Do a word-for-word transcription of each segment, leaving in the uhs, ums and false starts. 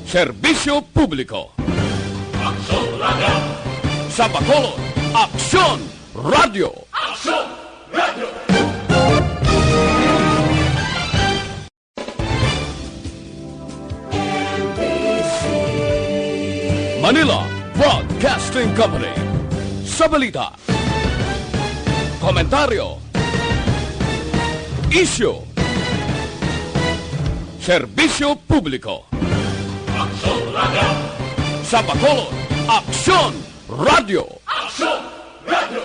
Serbisyo publiko. Aksyon Radio. Sa Bacolod, Aksyon Radio. Aksyon Radio. Manila Broadcasting Company. Sa balita, komentaryo, isyu, serbisyo publiko. Aksyon Radio. Sa Bacolod, Aksyon Radio. Aksyon Radio.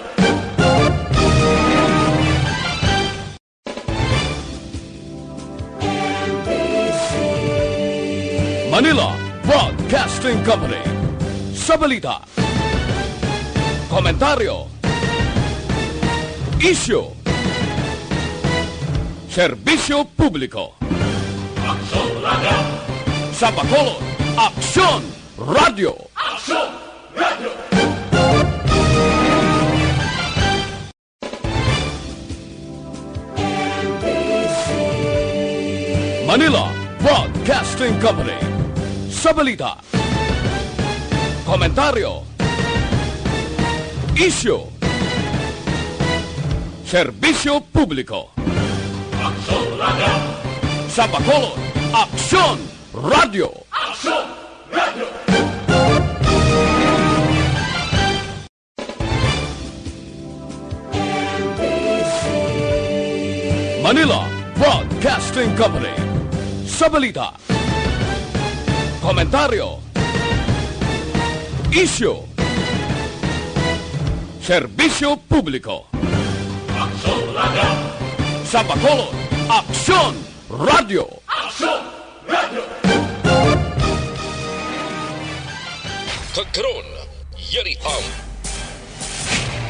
Manila Broadcasting Company. Sa balita, komentaryo, isyu, serbisyo publiko. Aksyon Radio. Sa Bacolod, Aksyon Radio. Aksyon Radio. Manila Broadcasting Company. Sa balita, komentaryo, isyu, serbisyo publiko. Aksyon Radio. Sa Bacolod, Aksyon Radio. Aksyon Radio. Manila Broadcasting Company. Sa balita, komentaryo, isyu, serbisyo publiko. Aksyon Radio. Sa Bacolod, Aksyon Radio. Aksyon Radio. Kag karon, yari ang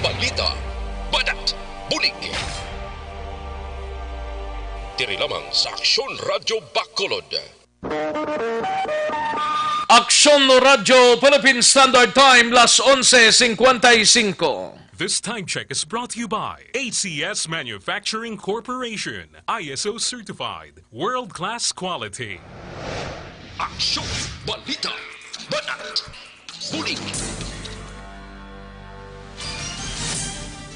balita, banat, bulig. Diri lamang sa Aksyon Radio Bacolod. Aksyon Radio Philippine Standard Time, las onse cincuenta y cinco. This time check is brought to you by A C S Manufacturing Corporation, I S O certified, world-class quality. Aksyon, balita, banat, bulig.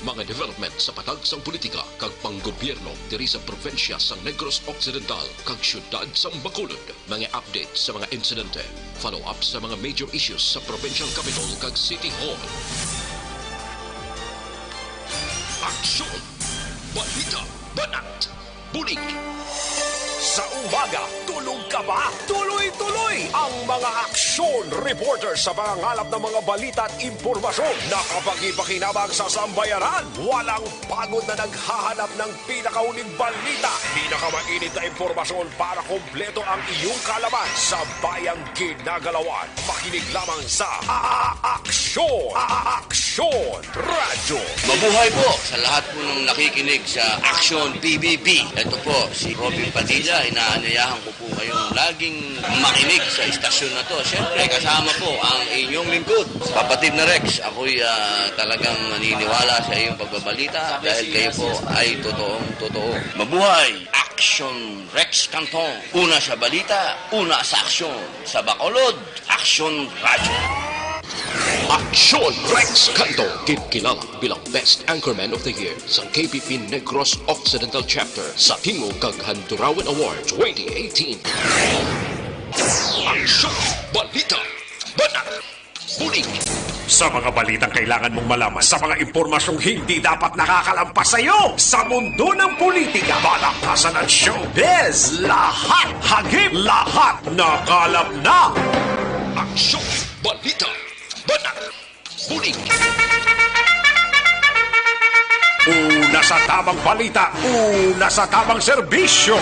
Mga development sa patag sang politika kag panggobyerno diri sa probinsya sang Negros Occidental kag siyudad sang Bacolod. Mga update sa mga insidente, follow-up sa mga major issues sa provincial capital kag city hall. Aksyon! Balita! Banat! Bulig! Sa umaga, tulog ka ba? Tuloy-tuloy ang mga aksyon reporter sa pangangalap ng mga balita at impormasyon na kapakipakinabang sa sambayanan. Walang pagod na naghahanap ng pinakauling balita, pinakamainit na impormasyon para kompleto ang iyong kaalaman sa bayang ginagalawan. Makinig lamang sa A-, A-, Aksyon! A-, A-, Aksyon Radyo! Mabuhay po sa lahat po ng nakikinig sa Aksyon P B B. Ito po si Robin Padilla. Inaanyayahan ko po kayong laging makinig sa istasyon na to. Siyempre, kasama po ang inyong lingkod, Kapatid na Rex. Ako'y, ah, talagang naniniwala sa iyong pagbabalita dahil kayo po ay totoong totoo. Mabuhay! Aksyon Rex Canton. Una sa balita, una sa aksyon. Sa Bacolod, Aksyon Radyo. Aksyon Rex Canto, ginkilala bilang Best Anchorman of the Year sang K P P Negros Occidental Chapter sa Tingog kag Handurawan Award twenty eighteen. Aksyon, balita, banat, bulig. Sa mga balitang kailangan mong malaman, sa mga impormasyong hindi dapat nakakalampas sa iyo, sa mundo ng politika, balakasan at showbiz, lahat hagip, lahat nakalap na. Aksyon, balita, banat, bulig. Una sa tamang balita, una sa tamang serbisyo.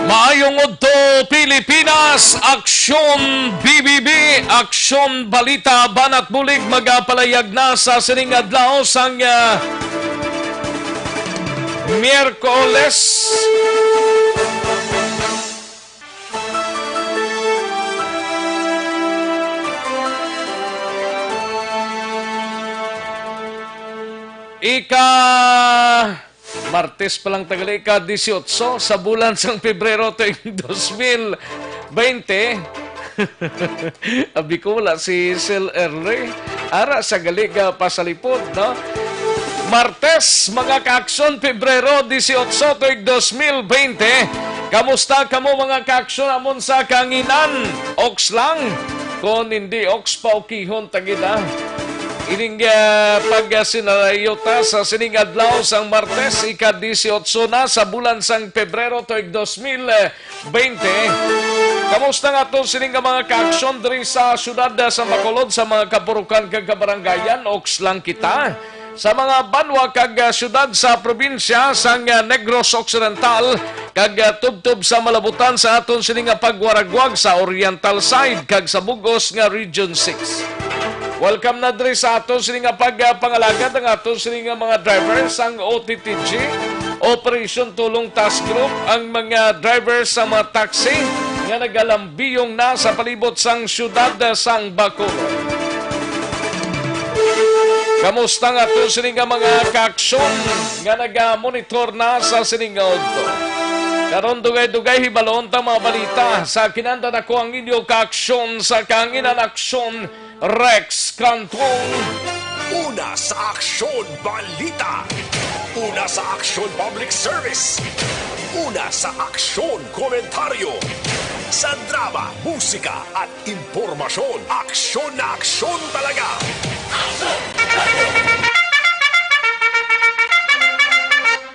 Maayong udto, Pilipinas, Aksyon B B B, Aksyon Balita, Banat Bulig, magapalayag na sa sining adlaw sang, ah, Miyerkules. Ika Martes pa lang tagali, ka disiotso sa bulan sang Pebrero tuig dos mil baynte. Abi ko, wala si Sel Erle. Ara sa gali ka pasalipod, no? Martes, mga kaaksyon, Pebrero disiotso tuig dos mil baynte. Kamusta kamo, mga kaaksyon, amon sa kanginan? Oks lang. Kon hindi oks, paukihon ta gid, ah. Ining, ah, pagsinayuta sa sining adlaw sang Martes, ika-disiotso na sa bulan sang Pebrero tuig dos mil baynte. Kamusta nga aton sining nga mga kaaksyon diri sa siyudad sa Bacolod, sa mga kapurukan kag kabarangayan? Oks lang kita. Sa mga banwa kag, ah, siyudad sa probinsya sang, ah, Negros Occidental kag, ah, tubtob sa malabutan sa aton sini nga pagwaragwag sa Oriental side kag sa bug-os nga Region six. Welcome na diri sa aton sini nga pag, ah, pangalagad ang aton sini nga mga driver sang O T T G, Operation Tulong Task Group, ang mga driver sa mga taxi nga nagalambiyong na sa palibot sang siyudad, ah, sang Bacolod. Kamusta nga aton sini nga mga kaaksyon nga naga-monitor na sa sining nga udto? Karon, dugay-dugay hibalon ta mga balita. Sa kinanda nako ang inyo kaaksyon sa Kahanginan Aksyon, Rex Cantong. Una sa Aksyon Balita. Una sa Aksyon Public Service. Una sa Aksyon Komentaryo. Sa drama, musika, at impormasyon. Aksyon na aksyon talaga.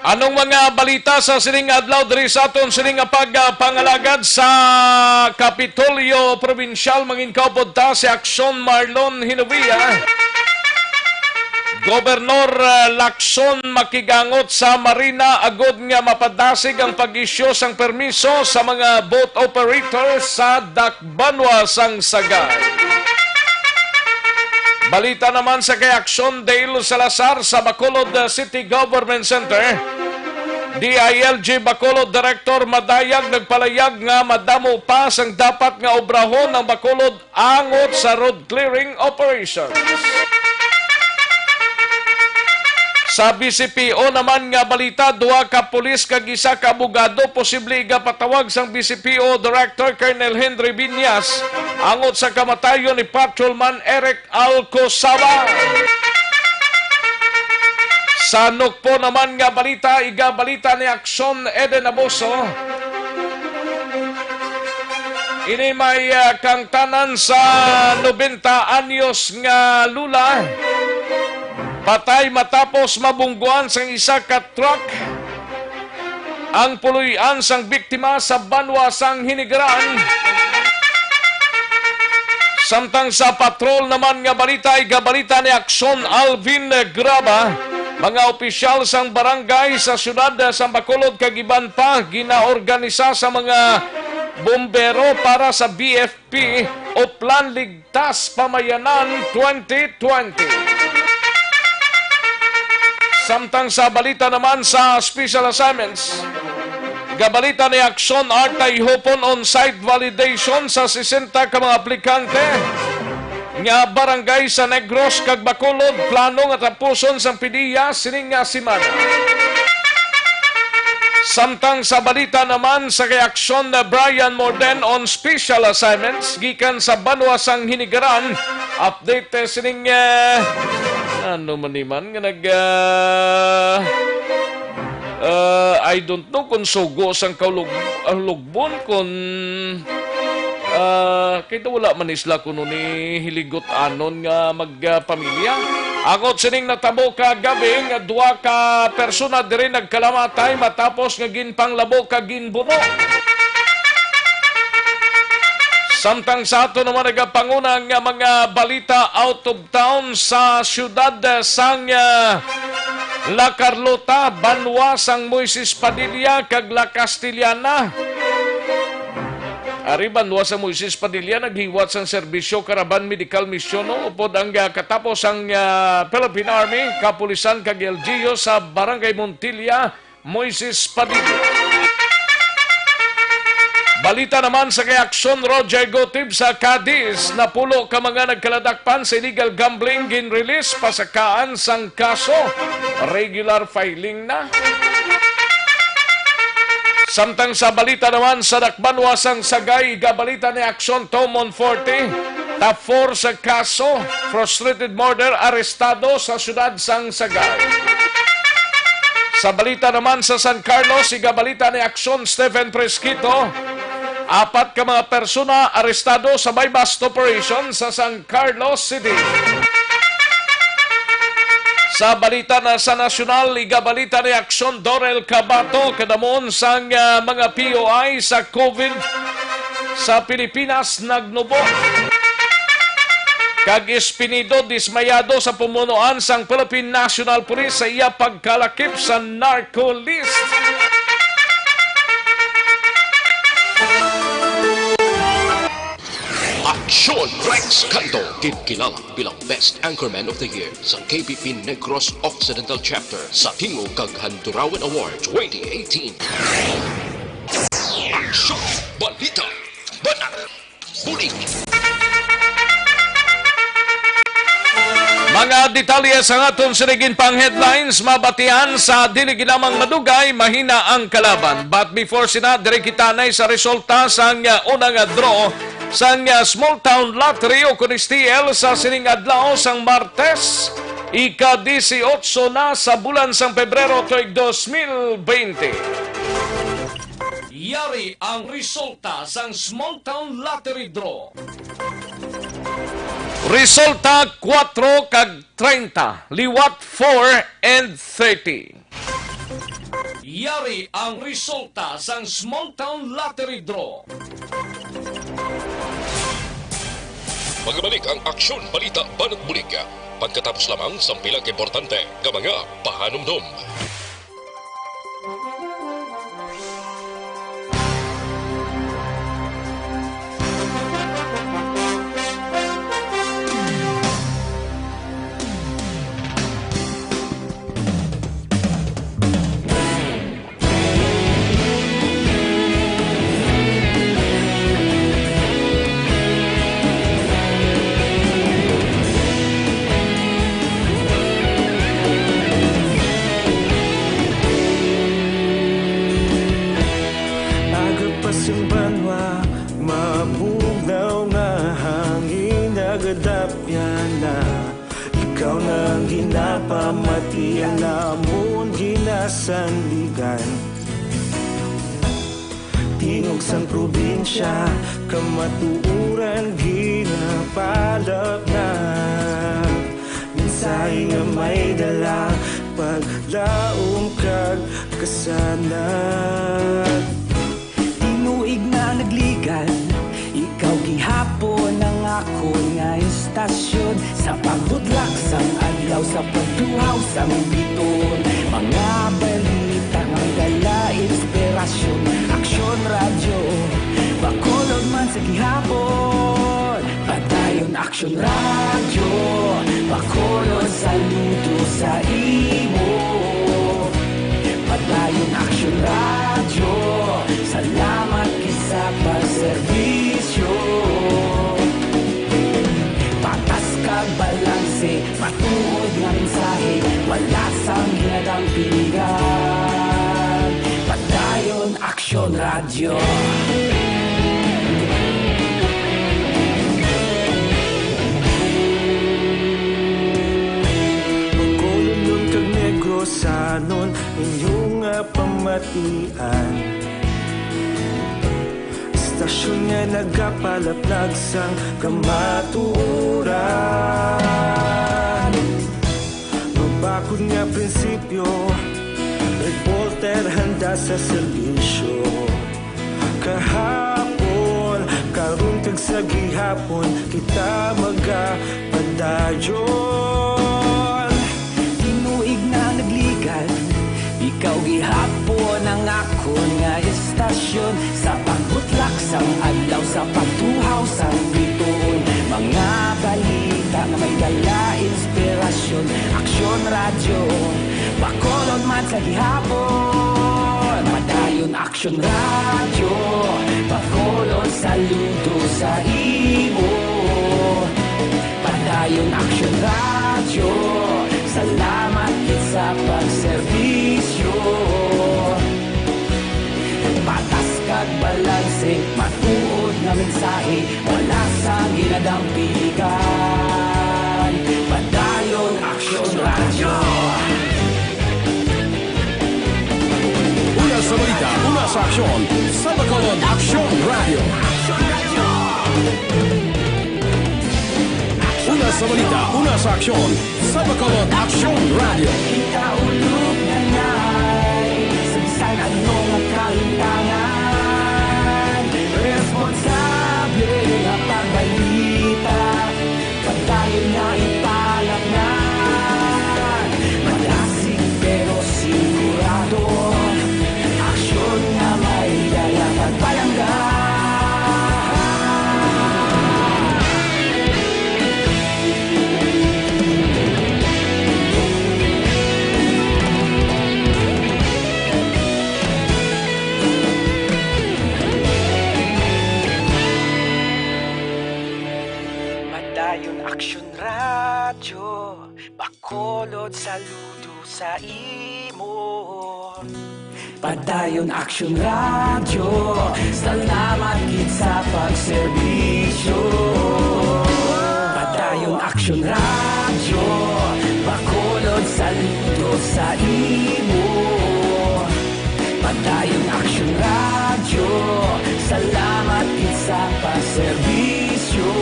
Anong mga balita sa sining adlaw diri sa aton sining nga pagpangalagad sa Kapitolyo Probinsyal? Manginkaupod ta si Aksyon Marlon Hinovia. Gobernador, ah, Lacson makigangot sa Marina agud nga mapadasig ang pag-isyu sang permiso sa mga boat operator sa Dakbanwa sang Sagay. Balita naman sa kay Aksyon Dale Salazar sa Bacolod, ah, City Government Center. D I L G Bacolod Director Madayag nagpalayag nga madamo pa sang dapat nga obrahon ang Bacolod angot sa road clearing operations. Sa B C P O naman nga balita, duha ka pulis kag isa ka abogado posible igapatawag sang B C P O Director Colonel Henry Viñas angot sa kamatayon ni Patrolman Eric Alcosaba. Sa Nukpo naman nga balita, igabalita ni Aksyon Eden Abuso. Ini may, ah, kangtanan sa nobenta anyos nga lula. Patay matapos mabungguan sang isa ka truck ang puloy-an sang biktima sa banwa sang Hinigaran. Samtang sa patrol naman nga balita, igabalita ni Aksyon Alvin Graba, mga opisyal sang barangay sa siyudad sa Bacolod kag iban pa ginaorganisa sa mga bombero para sa B F P Oplan Ligtas Pamayanan twenty twenty. Samtang sa balita naman sa special assignments, gabalita ni Aksyon Art Taihupon on-site validation sa sesenta ka mga aplikante nga barangay sa Negros kag Bacolod, plano nga tapuson sang PDEA sining nga semana. Samtang sa balita naman sa kay Aksyon na Brian Morden on special assignments gikan sa banwa sang Hinigaran, update, eh, sining, eh, ano man ni man nga nag, ah, ah, I don't know kung sugo sang kaulog-, ah, lugbon, kung, ah, kay wala man isla kuno ni hiligot anon nga magpamilya. Angot sining natabo kagabi nga duha ka persona diri nagkalamatay matapos nga ginpanglabo kag ginbuno. Samtang sa ato naman nagapanguna nga mga balita out of town sa siyudad sang, ah, La Carlota, banwa sang Moises Padilla kag La Castellana. Ari banwa sa Moises Padilla, naghiwat sang serbisyo karaban medical mission upod ang, ah, katapos ang, ah, Philippine Army, kapulisan kag L G U sa Barangay Montilla, Moises Padilla. Balita naman sa kay Aksyon, Roger Gotib sa Cadiz, napulo ka mga nagkaladakpan sa illegal gambling, gin-release, pasakaan sang kaso, regular filing na. Samtang sa balita naman sa dakbanwa sang Sagay, igabalita ni Aksyon Tom Monforte, top four sa kaso, frustrated murder, arestado sa siyudad sang Sagay. Sa balita naman sa San Carlos, igabalita ni Aksyon Stephen Fresquito, apat ka mga persona arestado sa buy-bust operation sa San Carlos City. Sa balita na sa nasyonal, igabalita ni Aksyon Dorel Cabato, kadamon sang, ah, mga P O I sa COVID sa Pilipinas nagnubo. Kag Espinido dismayado sa pumunuan sang Philippine National Police sa iya pagkalakip sa narco list. Aksyon Rex Canto, ginkilala bilang Best Anchorman of the Year sa K B P Negros Occidental Chapter sa Tingog kag Handurawan Award twenty eighteen. Aksyon! Balita! Banat! Bulig! Mga detalye sa aton sinigin pang headlines mabatian sa dili ginamang madugay, mahina ang kalaban. But before sina, diri kita nay sa resulta sang, uh, unang, uh, draw sang, uh, Small Town Lottery o kun S T L sa sining adlaw sang Martes, ika-disiotso na sa bulan sang Pebrero tuig dos mil bente. Yari ang resulta sang Small Town Lottery Draw. Resulta, kuwatro kag treinta, liwat four and thirty. Yari ang resulta sang Small Town Lottery Draw. Magabalik ang Aksyon, Balita, Banat Bulig pagkatapos lamang sang pila ka importante nga mga pahanumdom. Aga pa sang banwa, mabugnaw nga hangin nagadapyan na. Ikaw na ang ginapamati, ang amon ginasandigan. Tingog sang probinsya, kamatuoran ginapalapnag. Mensahe nga may dala, paglaom kag kasanag. Tinuig na nagligan, ikaw gihapon ang akon nga istasyon. Sa pagbutlak sang adlaw, sa pagtuhaw sang biton, mga balita nga dala inspirasyon. Aksyon Radyo, Bacolod man sa gihapon. Padayon Aksyon Radyo, Bacolod, saludo sa imo. Padayon Aksyon Radyo, salamat gid sa pagserbisyo. Patas kag balanse, matuod nga mensahe, wala sang ginadampingan. Padayon Aksyon Radyo. Bacolodnon kag Negrosanon, inyo nga pamatian. Istasyon nga nagapalaplag sang kamatuoran. Mabakod nga prinsipyo, reporter handa sa serbisyo. Kahapon, karon kag sa gihapon, kita magapadayon. Tinuig na nagligan, ikaw gihapon ang akon nga istasyon. Sa pagbutlak sang adlaw, Sa pagtuhaw sang bituon, mga balita nga may dala inspirasyon. Aksyon Radyo, Bacolod man sa gihapon. Padayon Aksyon Radyo, Bacolod saludo sa imo. Padayon Aksyon Radyo, salamat gid sa pagserbisyo. Patas kag balanse, matuod nga mensahe, wala sang ginadampigan. Padayon Aksyon Radyo. Una sa balita, una sa aksyon, sa Bacolod Aksyon Radyo. Una sa balita, una sa aksyon, sa Bacolod Aksyon Radyo. Ikaulog na ngay, sa bisan ano nga kahintangan, responsable nga pagbalita, padayon nga ipalapnan. Malasig pero sigurado, aksyon nga may dala kag palangga. Padayon Aksyon Radyo, Bacolod saludo sa imo. Padayon Aksyon Radyo, salamat gid sa pagserbisyo. Padayon Aksyon Radyo, Bacolod saludo sa imo. Padayon Aksyon Radyo, salamat gid sa pagserbisyo.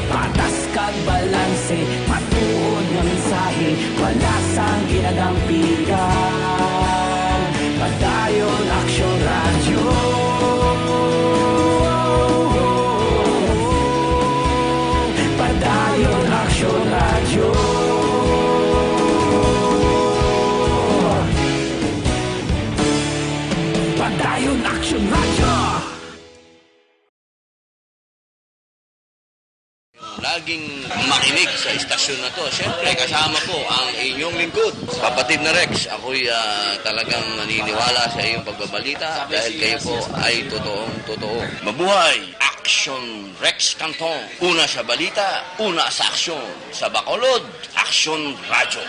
Patas kag balanse, matuod nga mensahe, wala sang ginadampigan. Padayon Aksyon Radyo. Padayon Aksyon Radyo. Padayon Aksyon Radyo. Laging makinig sa istasyon na to. Siyempre, kasama po ang inyong lingkod, kapatid na Rex. Ako'y, ah, talagang naniniwala sa iyong pagbabalita dahil kayo po ay totoong totoo. Mabuhay! Action Rex Canton. Una sa balita, una sa aksyon. Sa Bacolod, Aksyon Radyo.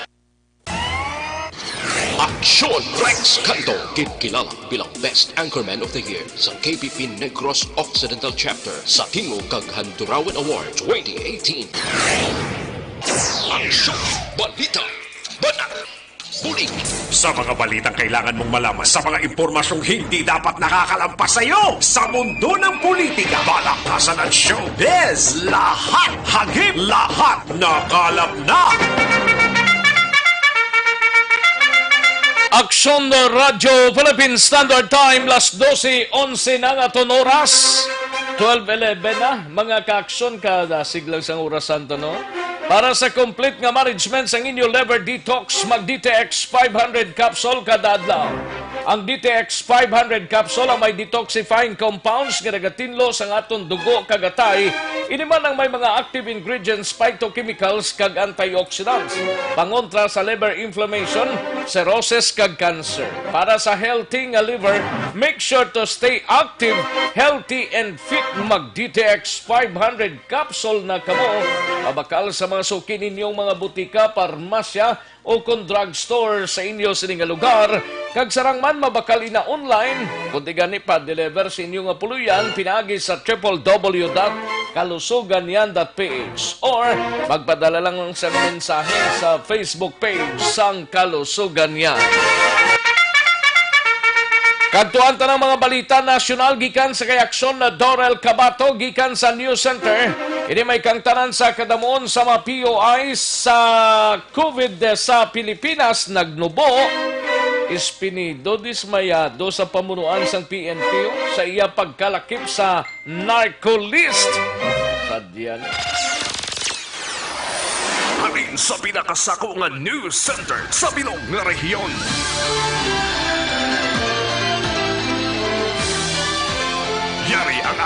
Aksyon Rex Canto, gid kilala bilang Best Anchorman of the Year sa K P P Negros Occidental Chapter sa Tingog kag Handurawan Award twenty eighteen. Aksyon, balita, banat, bulig. Sa mga balitang kailangan mong malaman, sa mga impormasyong hindi dapat nakakalampas sa iyo, sa mundo ng politika, balakasan at showbiz, lahat hagip, lahat nakalap na. Aksyon Radyo Philippine Standard Time, las dose onse na nga aton oras. Twelve eleven na, mga kaaksyon, kada siglang sang orasan to, no? Para sa complete nga management sang inyo liver detox, mag D T X five hundred capsule kada adlaw. Ang D T X five hundred capsule ang may detoxifying compounds nga nagatinlo sang aton dugo kag atay. Ini man ang may mga active ingredients, phytochemicals, kag antioxidants, pangontra sa liver inflammation, cirrhosis, kag cancer. Para sa healthy nga liver, make sure to stay active, healthy, and fit. Mag D T X five hundred capsule na kamo. Mabakal sa mga suki ninyong mga butika, parmasya, o kon drugstore sa inyo sini nga lugar, kag sarang man mabakal ina online, kundi gani pa-deliver sa inyo nga puloy-an pinaagi sa triple W dot kalusuganyan dot P H, or magpadala lang sa mensahe sa Facebook page sang Kalusuganyan. Kadtuan ta ng mga balita nasyonal gikan sa kay Aksyon na Dorel Cabato gikan sa News Center. Ini may kangtanan sa kadamuon sa mga P O I sa COVID sa Pilipinas nagnubo. Espinido dismayado sa pamunuan sang P N P O sa iya pagkalakip sa narco list. Sadya na. Halin sa pinakasako nga news center sa bilog nga rehiyon.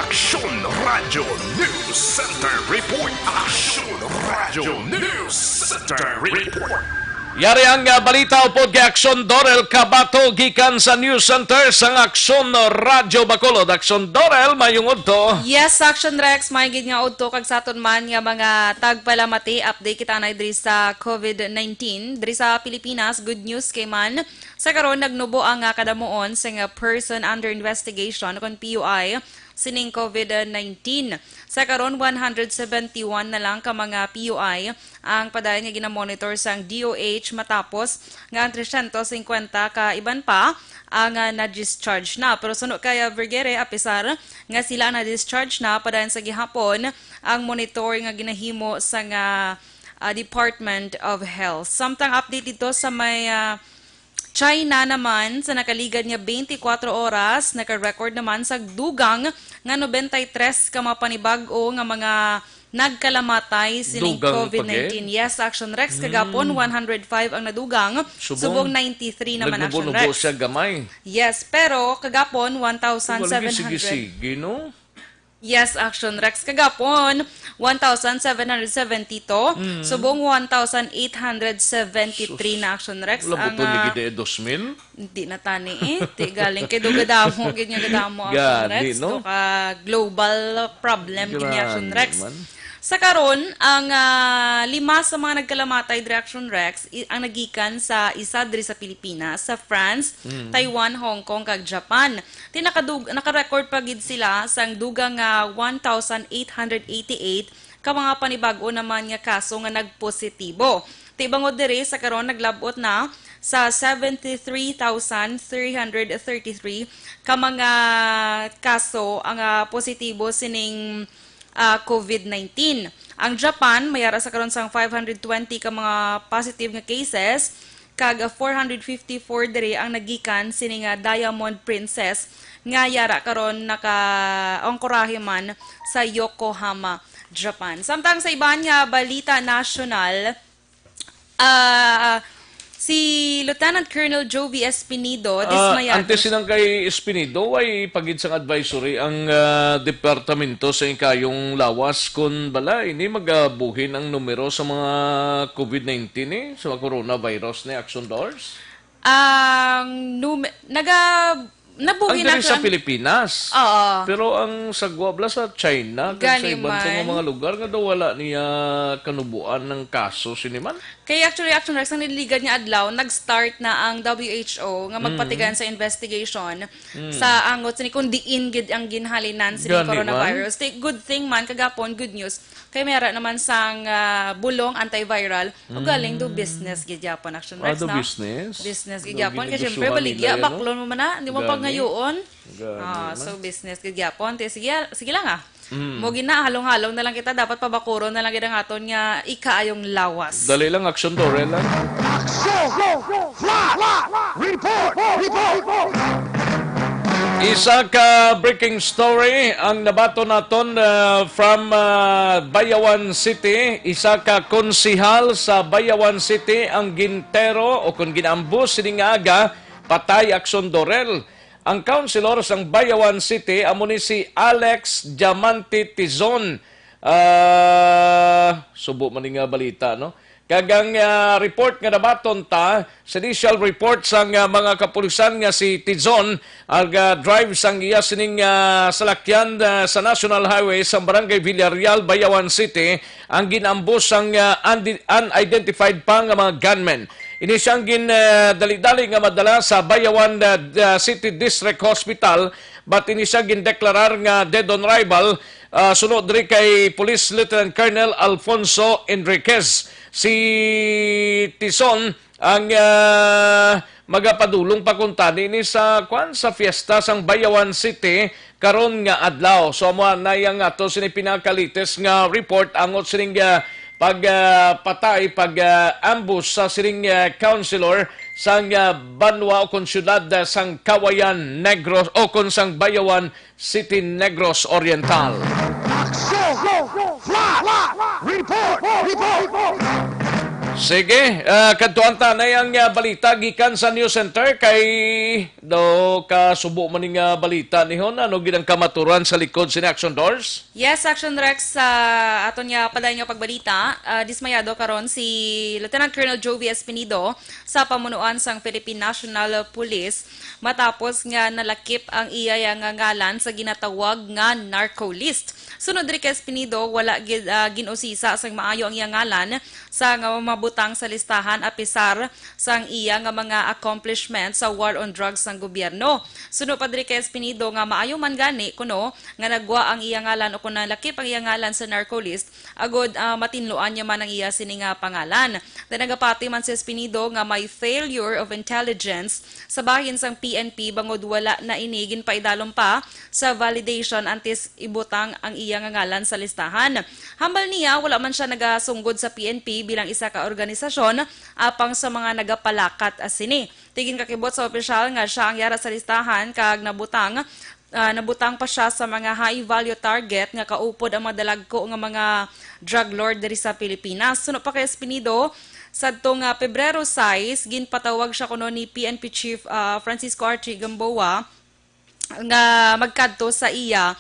Aksyon Radio News Center Report. Aksyon Radio News Center Report. Yari ang, ah, balita upod kay Aksyon Dorel Kabato gikan sa News Center sang Aksyon Radio Bacolod. Aksyon Dorel, mayong udto. Yes, Aksyon Rex, may gid nga udto kag sa aton man nga mga tagpalamati. Update kita na diri sa covid nineteen. Diri sa Pilipinas, good news kay man sa karon nagnubo ang, ah, kadamuon sa nga person under investigation kon P U I sining covid nineteen. Sa karon, one hundred seventy-one na lang ka mga P U I ang padayon nga ginamonitor sang D O H matapos nga ang tresyentos singkwenta ka iban pa ang, ah, na-discharge na. Pero suno kay, ah, Vergere, apisar nga sila na-discharge na, padayon sa gihapon ang monitor nga ginahimo sa nga, ah, Department of Health. Samtang update dito sa may, ah, China naman, sa nakaligad nga twenty-four oras, naka-record naman sa dugang nga ninety-three ka mga panibag-o nga mga nagkalamatay sining Dugang pa, covid nineteen. Yes, Action Rex, kagapon, Mm. one hundred five ang nadugang, Subong. Subong ninety-three naman, Action Nagnubo-nubo Rex. Siya gamay. Yes, pero kagapon, Kung wala, one thousand seven hundred. Sige-sige, no? Yes, Action Rex. Kagapon, one thousand seven hundred seventy-two. Mm. Subong, one thousand eight hundred seventy-three Sus. Na, Action Rex. Wala Ang, buto ni ah, gid eh, dos mil? Hindi na tani eh. Di galing kay do gadamo, gid nga gadamo, Action Gani, Rex. No? To ka global problem, gid ni Action Grabe Rex. Man. Sa karon, ang, ah, lima sa mga nagkalamatay diri, Action Rex, i-, ang nagikan sa isa diri sa Pilipinas, sa France, Mm. Taiwan, Hong Kong, kag Japan. Ti nakadug-, naka-record pa gid sila sang dugang nga one thousand eight hundred eighty-eight ka mga panibag-o naman nga kaso nga nagpositibo. Ti bangod diri, sa karon naglab-ot na sa seventy-three thousand three hundred thirty-three ka mga kaso ang, ah, positibo sining, ah, covid nineteen. Ang Japan may ara sa karon sang five hundred twenty ka mga positive nga cases, kag, ah, four hundred fifty-four diri ang nagikan sini nga Diamond Princess nga yara karon naka-angkorahe man sa Yokohama, Japan. Samtang sa iban nga balita nasyonal, ah, si Lieutenant Colonel Jovi Espinido, ah, dismayado. Antes silang kay Espinido, way pa gid sang advisory ang, ah, departamento sa ikayong lawas kun bala ini magabuhin ang numero sa mga covid nineteen, eh, sa mga coronavirus ni Action Dors? Ang num-, naga-, nabuhi Ang na diri sa ang Pilipinas. Oo. Pero ang sagwa bala sa China, kag sa Gani iban pa nga man. Mga lugar nga daw wala niya kanubuan ng kaso sini man. Kay actually, Action Rex, ang nililigad nga adlaw, nag-start na ang W H O nga Mm. magpatigayon sa investigation Mm. sa angot sini kung diin gid ang ginhalinan sini Gani man. Coronavirus. Ti-, good thing man, kagapon, good news. Kay may ara naman sang, ah, bulong antiviral. Ugaling do Mm. business gid gyapon, Action Ah, Rex, do no? Business? Business gid Do gyapon. Kay ginegosyohan syempre, nila baligya, yan, no? Baklon mo man na, di mo Gani. Pagayuon. Gani Ah, man. So business gid gyapon. Ti, sige, sige lang, ah. Mm. Mo gina, halong-halong na lang kita. Dapat pabakuron na lang gid ang aton nga ikaayong lawas. Dali lang, Action Dorel, lang. Action! Flash! Report! Report! Isa ka breaking story ang nabaton naton, uh, from, uh, Bayawan City. Isa ka konsihal sa Bayawan City ang gintero o kung ginambos sining aga, patay, Action Dorel. Ang councilor sang Bayawan City amo ni si Alex Diamante Tizon. Ah, subo man ni nga balita, no? Kag ang, ah, report nga nabaton ta, sa initial report sang, ah, mga kapulisan nga si Tizon, ang, ah, drive sang iya sining, ah, salakyan, ah, sa National Highway sa Barangay Villarreal, Bayawan City, ang ginambos sang, ah, undi-, unidentified pa nga mga gunmen. Ini siyang gin, ah, dali-dali nga madala sa Bayawan, ah, d-, ah, City District Hospital, but ini siya gindeklarar nga dead on arrival, ah, suno diri kay Police Lieutenant Colonel Alfonso Enriquez. Si Tizon ang, ah, magapadulong pa kuntani ni sa, kwan, sa fiesta sang Bayawan City karon nga adlaw. So, amo na yang ato sini pinakalites nga report angot sining, ah, pag, ah, patay, pag, ah, ambush sa sining, ah, councilor sang, ah, banwa o kon syudad, ah, sang Kawayan, Negros, o kon sang Bayawan City, Negros Oriental. Action! Flash! Report! Report! Sige, ah, kadtuan ta na ang, ah, balita gikan sa News Center kay daw kasubo man ning, ah, balita nihon. Ano gid ang kamaturan sa likod sini, Action Dors? Yes, Action Rex, sa aton nga padayon nga pagbalita, ah, dismayado karon si Lieutenant Colonel Jovie Espinido sa pamunuan sang Philippine National Police matapos nga nalakip ang iya nga ngalan sa ginatawag nga narco list. Sunod diri kay Espinido, wala gid, ah, gin-usisa sang maayo ang iya ngalan sa nga mabutang sa listahan apisar sang iya nga mga accomplishment sa war on drugs sang gobyerno. Suno pa diri kay Espinido nga maayo man gani kuno nga nagwa ang iya ngalan o kung nalakip ang iya ngalan sa narco list, agod, ah, matinluan niya man ang iya sini nga pangalan. Then nagapati man si Espinido nga may failure of intelligence sa bahin sang P N P bangod wala na ini ginpaidalom pa sa validation antes ibutang ang iya nga ngalan sa listahan. Hambal niya, wala man siya nagasunggod sa P N P bilang isa ka organisasyon apang sa mga nagapalakat sini. Ti ginkakibot sa opisyal nga siya ang yara sa listahan kag nabutang, ah, nabutang pa siya sa mga high value target nga kaupod ang mga dalagko nga mga drug lord diri sa Pilipinas. Suno pa kay Espinido, sadto nga Pebrero sais, ginpatawag siya kuno ni P N P Chief, ah, Francisco Archie Gamboa nga magkadto sa iya,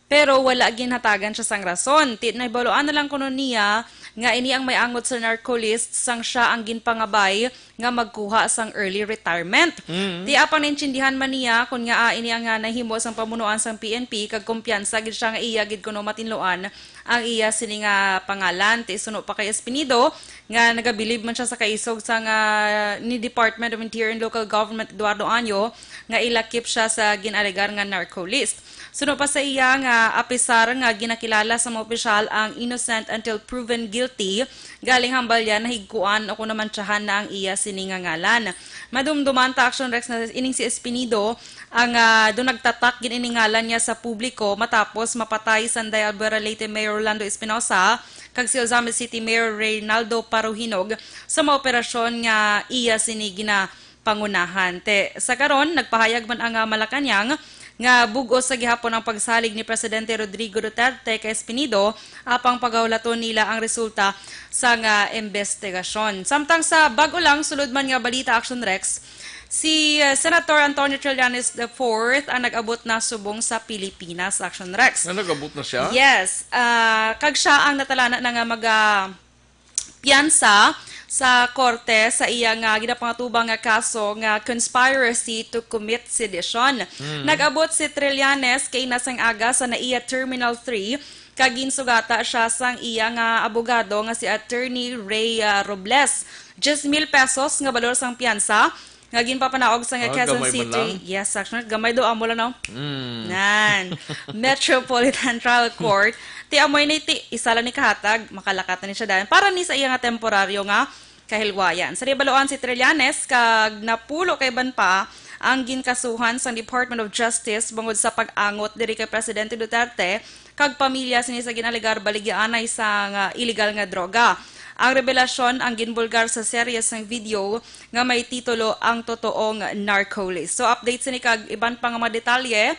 pero wala ginhatagan siya sang rason. Ti nahibaluan na lang kuno niya nga ini ang may angot sa narco list sang siya ang ginpangabay nga magkuha sang early retirement. Mm. Ti apang naintindihan man niya kun ngaa ini ang, ah, nahimo sang pamunuan sang P N P kag kumpiyansa gid siya nga iya gid kuno matinluan ang iya sini nga pangalan. Ti suno pa kay Espinido nga nagabilib man siya sa kaisog sang ni Department of Interior and Local Government Eduardo Año nga ilakip siya sa gin-alegar nga narco list. Suno pa sa iya nga apisar nga ginakilala sa mga opisyal ang innocent until proven guilty, galing hambal niya nahigkuan o kung namantsahan na ang iya sini nga ngalan. Madumduman ta, Action Rex, na ining si Espinido ang, ah, doon nagtatak gin iningalan niya sa publiko matapos mapatay Sanday Albuera Leyte Mayor Rolando Espinosa kag si Ozamiz City Mayor Reynaldo Paruhinog sa mga operasyon nga iya sini ginapangunahan. Te, sa karon, nagpahayag man ang, ah, Malacañang nga bug-os sa gihapon ang pagsalig ni Presidente Rodrigo Duterte kay Espinido apang pagahulaton nila ang resulta sa nga investigasyon. Samtang sa bag-o lang sulod man nga balita, Action Rex, si, uh, Senator Antonio Trillanes the fourth ang nag-abot na subong sa Pilipinas, Action Rex. Na nag-abot na siya? Yes. Ah, kag siya ang natalana na nga maga piyansa sa korte sa iya nga ginapangatubang nga kaso nga conspiracy to commit sedition. Mm. Nag-abot si Trillanes kay nasang aga sa NAIA Terminal three kag ginsugata siya sang iya nga abogado nga si Attorney Ray, ah, Robles. Diyes mil pesos nga balor sang piyansa nga ginpapanaog sa nga Ah, Quezon gamay man City. Lang. Yes, actually, gamay daw amo lang, no? Mm. Nan. Metropolitan Trial Court. Ti amoy ni ti, isa lang ni kahatag, makalakat na ni siya dayon. Para ni sa iya nga temporaryo nga kahilwayan. Sa nibaloan si Trillanes, kag napulo ka iban pa ang ginkasuhan sang Department of Justice bangod sa pag-angot diri kay Presidente Duterte kag pamilya sini sa ginalegar baligyaanay sang, ah, iligal nga droga. Ang rebelasyon ang ginbulgar sa serye sang video nga may titulo Ang Totoong Narco List. So, update sini kag iban pa nga mga detalye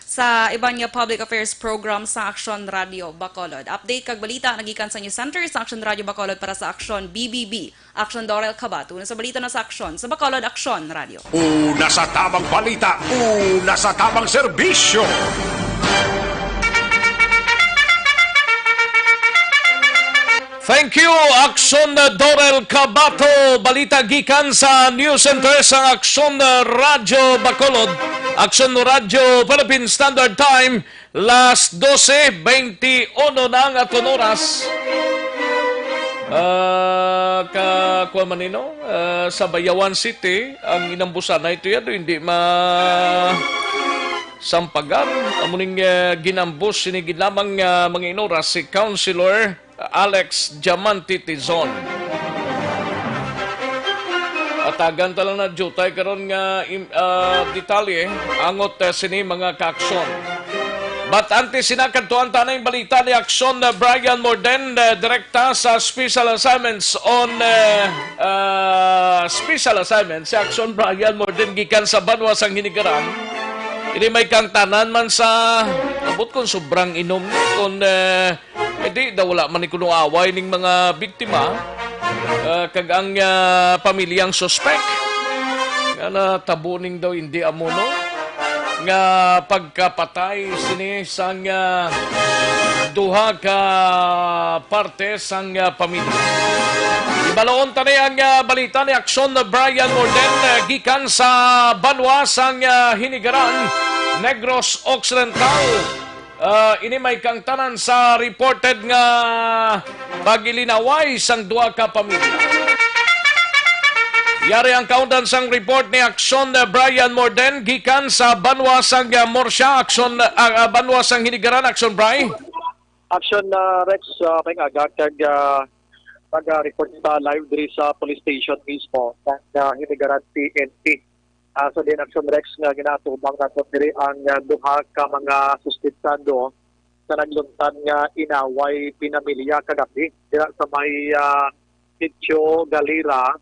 sa iban nga public affairs program sa Aksyon Radio Bacolod. Update kag balita nagikan sa News Center sa Aksyon Radio Bacolod para sa Aksyon B B B. Aksyon Dorel Cabato. Una sa balita na sa Aksyon. Sa Bacolod, Aksyon Radio. Una sa tabang balita, una sa tabang serbisyo. Thank you, Aksyon Dorel Cabato. Balita gikan sa News Center sang Aksyon Radyo Bacolod. Aksyon Radyo Philippine Standard Time, las dose, bente uno na ang aton oras. Ah, ka, kuwan man nino, ah, sa Bayawan City, ang inambusan na ito yan, hindi ma-, sampagan. Amo ning, ah, ginambos, sini ginamang, ah, mga inoras, si Councilor Alex Diamante Tizon. Atagan ta lang na jutay karon nga im-, ah, detalye angot, ah, sini mga kaaksyon. But antes sina, kadtuan ta na yung balita ni Aksyon, ah, Brian Morden, ah, direkta sa special assignments on, ah, ah, special assignments si Aksyon Brian Morden gikan sa banwa sang Hinigaran. Ini may kangtanan man sa abot kung sobrang inom ni, kung, ah, Eh, di daw wala man ni kuno away ning mga biktima. Ah, kag ang, ah, pamilyang suspek nga natabo ning daw hindi amo, no, nga pagkapatay sini sang, ah, duha ka parte sang, ah, pamilya. Ibaloon tani ang, ah, balita ni Aksyon Brian Morden, ah, gikan sa banwa sang, ah, Hinigaran, Negros Occidental. Ah, ini may kaangtanan sa reported nga pagilinaway sang duha ka pamilya. Yari ang kaundan sang report ni Aksyon, ah, Brian Morden gikan sa banwa sang, ah, Murcia, Aksyon, ah, ah, banwa sang Hinigaran, Aksyon Bri. Action, ah, Rex, ah, may aga kag, ah, pag-report ta live diri sa police station mismo sa, sa Hinigaran P N P. Ah, sa din action, Rex, nga ginaatubang nato diri ang, ah, duha ka mga suspetsado sa nagluntad nga inaway pinamilya kagabi dira sa may, ah, Sitio Galera,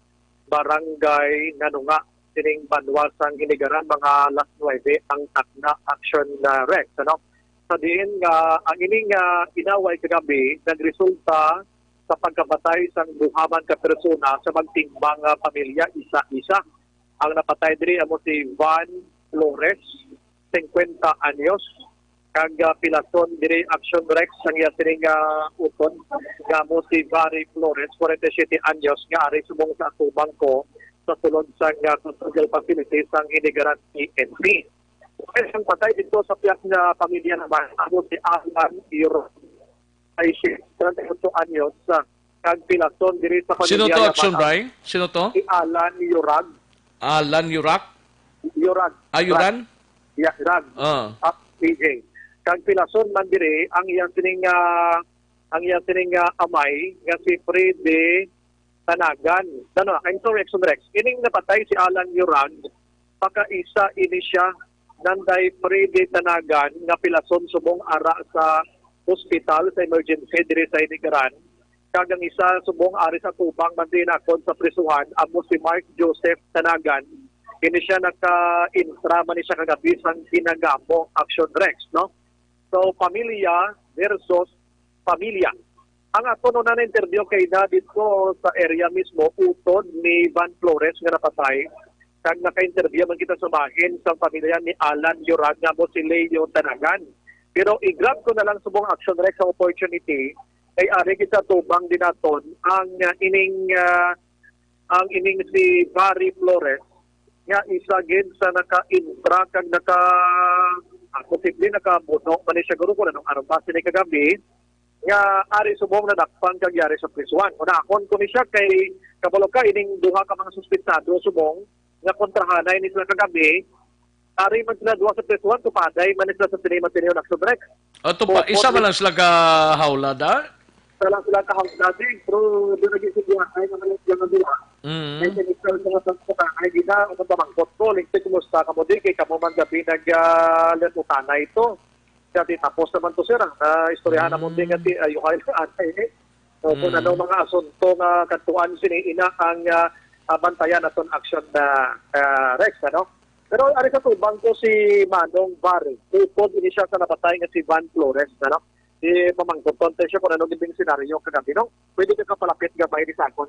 Barangay Nanunga, sining banwa sang Hinigaran, mga alas nuwebe ang takna, action, ah, Rex, ano? Sa diin nga ang ining, ah, inaway kagabi nagresulta sa pagkamatay sang duha man ka persona sa magtimbang nga pamilya, isa-isa. Ang napatay diri amo si Van Flores, singkwenta anyos, kag, ah, pilason diri, action, Rex, ang iya sining, ah, utod, nga amo si Barry Flores, forty-seven anyos, nga ari subong sa atubang ko sa sulod sang, ah, custodial facility sang Hinigaran P N P. Ang patay dito sa pihak nga pamilya naman, amo si Alan Iro, ay si treinta y ocho anyos, ah, kag pilason diri sa Sino pamilya to, nga Action bata. Bri? Sino to? Si Alan Yorag. Alan Yurak? Yorag. Ah, Yuran? Ya, Rag. Ah. Ah, P J. Kag pilason man diri ang iya sining, ah, ang iya sining, ah, amay nga si Freddy Tanagan. No, no, I'm sorry, Action Rex. Ining napatay si Alan Yorag, pakaisa ini siya nanday Freddy Tanagan nga pilason subong ara sa hospital sa emergency diri sa Hinigaran. Kag ang isa subong ari sa tubang man dinakon sa prisuhan amo si Mark Joseph Tanagan. Kini siya naka-intra man ni siya kagabi sang ginagamo, Action Rex, no? So, pamilya versus pamilya. Ang aton una na interview kay na dito sa area mismo, utod ni Van Flores nga napatay. Kag naka-interview man kita sa bahin sang pamilya ni Alan Yorag nga mo si Leo Tanagan. Pero i-grab ko na lang subong, Action Rex, ang opportunity kay ari kita tubang din naton ang, ah, ining, ah, ang ining si Barry Flores nga isa gid sa naka-intra kag naka, ah, posible nakabuno man ni siya, guro, kung anong armas ni kagabi nga ari subong nadakpan kag yari sa prisuhan. Unahon ko ni siya kay kabalo ka ining duha ka mga suspetsado subong nga kontrahanay ni sila kagabi, ari man sila duha sa prisuhan, tupaday man ni sila sa sini man sini, Action Rex. Ato pa, isa man lang sila ka hawla, da? Isa lang sila ka hawla, Ding. Pero doon naging subuhan ay naman yung mga dila. Mm. Ay, sa initial mga pagkakay, di na, ano ba, mangkot ko, lingkod, kumusta ka mo, di? Kay kamo man gabi nag, ah, liputanay ito. Dati tapos naman to, sir, ah. Na istoryahan na mo, Mm. di, nga, di, ayo kayo, anay, eh. So, kung Mm. ano mga asunto nga kantuan, sini, ina, ang, ah, ah, bantayan naton, Action, ah, ah, Rex, ano? Pero ari sa tubang ko si Manong Barry. Upod ini siya sa napatay nga si Van Flores, ano? Di mamangkot ko siya kung ano gid ang senaryo kagabi, no? Pwede ka kapalapit gamay ni sa akon.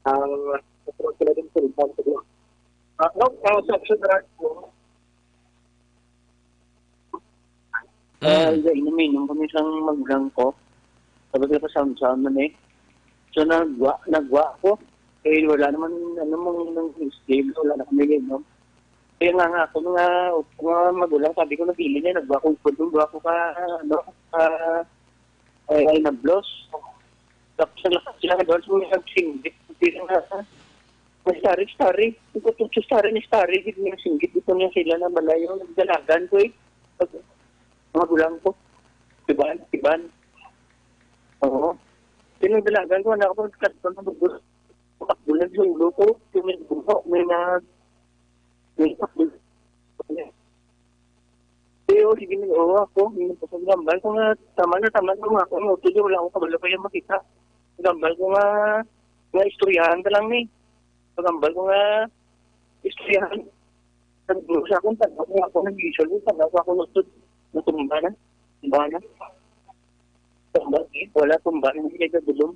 Ah, sa sila din sa Van Flores. Ah, no, ah, sa action na, Ah, Mm. Inuminom kami sang magulang ko. Tapos nakasamsam man eh. So, nagwa, nagwa ko. Eh, wala naman, ano, mang, mang stable, wala na kami inom. Kaya nga, nga ako, mga, mga magulang, sabi ko, nagili na, nagwa ko, upod, nagwa ko ka, ano, ka, ay, ay, nablos. Tapos, ang lakas sila, doon, so, may nagsinggit, hindi na, may stari, stari. Ang kutok sa stari, ni stari, hindi na singgit, dito niya sila na malayo, nagdalagan ko eh. Pag, mga gulang ko. Iban, iban. Oo. Pinagdalagan ko, anak ko, katpon na bubus. Bulag sa ulo ko, yung may buho, may na, may buho. Eh, oh, sige, oo, ako, yung gambal ko nga, tama na, tama na, ako, no, tuloy, wala akong kabalo pa yung makita. Gambal ko nga, nga istoryahan ka lang ni. Gambal ko nga, istoryahan. Sa akong tanda, kung ako nag-usual, kung tanda ko ako nagtut-, natumba na. Tumba na. Tumba, eh. Wala, tumba na. Hindi ka gulong.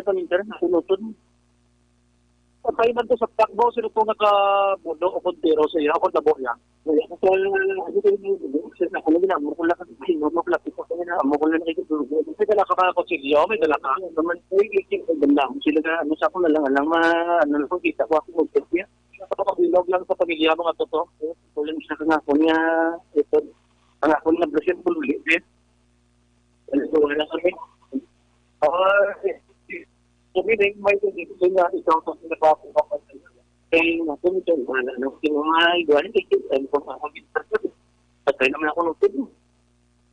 niya paminta, ako lutod. Patay man to sa takbo, sino to nakabuno o kontero sa iya, o kontabo niya? Wala ko sa, ano ko yung, sa, ako na gina, amo ko lang, amo ko lang, amo ko lang nakikita. May dala ka mga kutsilyo, may dala ka. Naman, ay, ay, ay, ay, sila na, ano sa ako na lang, alang ma, ano lang, kita ko ako, magkakya. Kapag-vlog lang sa pamilya mo nga to, to. Wala siya kang ako niya, ito, ang ako niya, blusin, bululi, eh. Ano, wala kami. Ah, eh, eh, kami na yung may tubig, kaya nga, ikaw, pag nagpapakuha ka sa iyo. Kaya nga, kung ito, wala, ano, kung mga iguanan, eh, eh, ano, kung ako, patay naman ako ng tubig.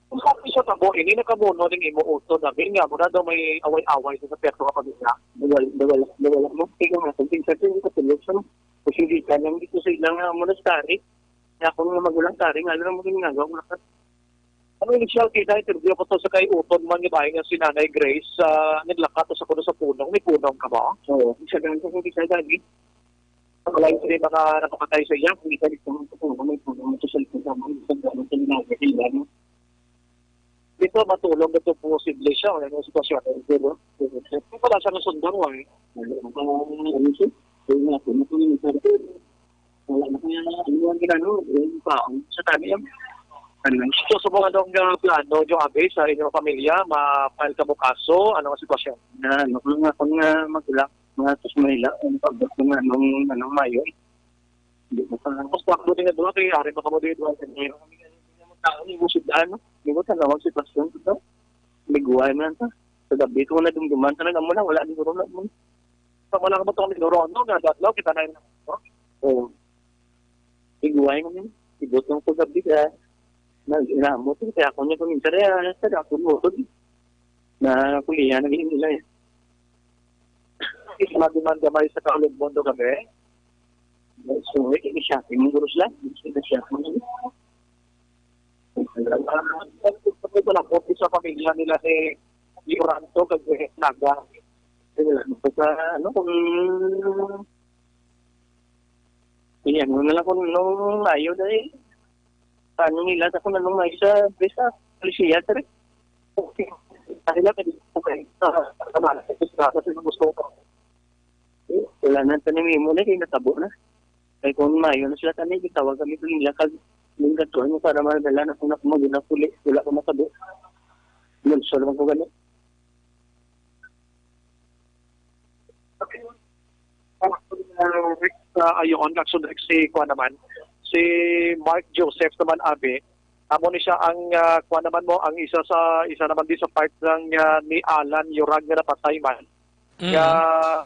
Kung sa piso tabo, ini nakamuno ning imo utod, abi nga, mura daw may away-away sa perto nga pamilya. Dawal, dawal, dawal mo. Ikaw nga, kung pinsan ko, yung katulog sa mo. Kasi hindi ka lang dito sa ilang, ah, monastery. Kaya kung mga magulang, tari nga, alam mo, ginagawa ko lahat. Ang initial kita, interview ko to sa kay utod man nga bahay nga si Nanay Grace, ah, naglakat to sa kuno sa punong. May punong ka ba? Oo, isa lang ko kung isa lagi. Wala yung sila baka nakapatay sa iya, kung isa dito mo sa punong, may punong mo sa cellphone sa mga isang gamit sa ginagawa nila, no? Dito, matulog na to posible siya, ano yung sitwasyon, eh, di ba? Kung wala siya nasundang, wala. Ano, ano, ano siya? Kaya nga, kung ito yung isa, wala na kaya, ano yung ginano, yung baon sa tabi, yung, ano. So, sa mga anong, ah, plano nyo, Abe, sa inyong pamilya, ma-file ka mo kaso, ano ang sitwasyon? Na, ano ko nga, kung nga magulang, mga sa Manila, ang pagbuto nga, nung, anong Mayo, eh. Hindi ko pa. Tapos, takbo din na doon, kaya ari pa ka mo din doon, kaya, ang tao, yung musidaan, no? Hindi ko tanawag sitwasyon, no? Liguay man ta. Sa gabi ko na dumduman, talaga mo na, wala, siguro na mo. Sa wala ka mo to, siguro, ano, nga, dadlaw, kita na yun, no? Oo. Iguay mo yun. Ibot lang ko gabi ka. Nag-inamot ko. Kaya ako niya paminsan, eh, ah, sa dako mo ko. Na kulihan na yun nila, eh. Isa na demanda may sa Kaulog Mondo kami. So, eh, ini shopping mo, guro sila. Ini shopping mo. Ito na po sa pamilya nila ni Yoranto, kag Naga. Sila, sa, ano, kung Iyan mo na lang kung nung mayo na eh. Paano nila sa kung nung mayo sa besa? Polisiya, sir. Okay. Ano lang, pwede po kayo sa kamala sa gusto ko. Eh, wala na, tanim mo na, kaya natabo na. Kaya kung mayo na sila, tanim, itawag kami sa nila, kag yung gatuan mo para madala na kung nakumagin na puli, wala ko natabo. Yun, so naman ko gani. Sa ayon, Kaksudrek, si kuan naman, si Mark Joseph naman, abi, amo ni siya ang, ah, kuan naman mo, ang isa sa, isa naman din sa partner nga ni Alan Yorag nga napatay man, Mm. nga,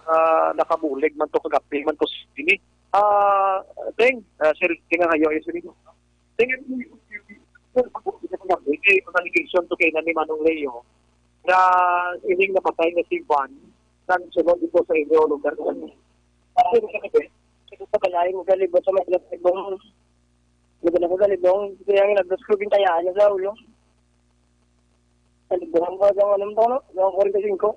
ah, nakabulig man to kagabi man to sini. Ah, Teng, ah, Sir, tinga kayo, eh, sir. Tingin mo, kay allegation to kay na ni Manong Leo na ining napatay nga si Van, nagsunod dito sa inyo lugar. Sa balay, magalibot sa mga galibong. Magalibot, galibong. Kaya nga, nagdaskrubing tayaan niya sa ulo. Sa libuhan ko, sa ano to, no? Sa forty-five.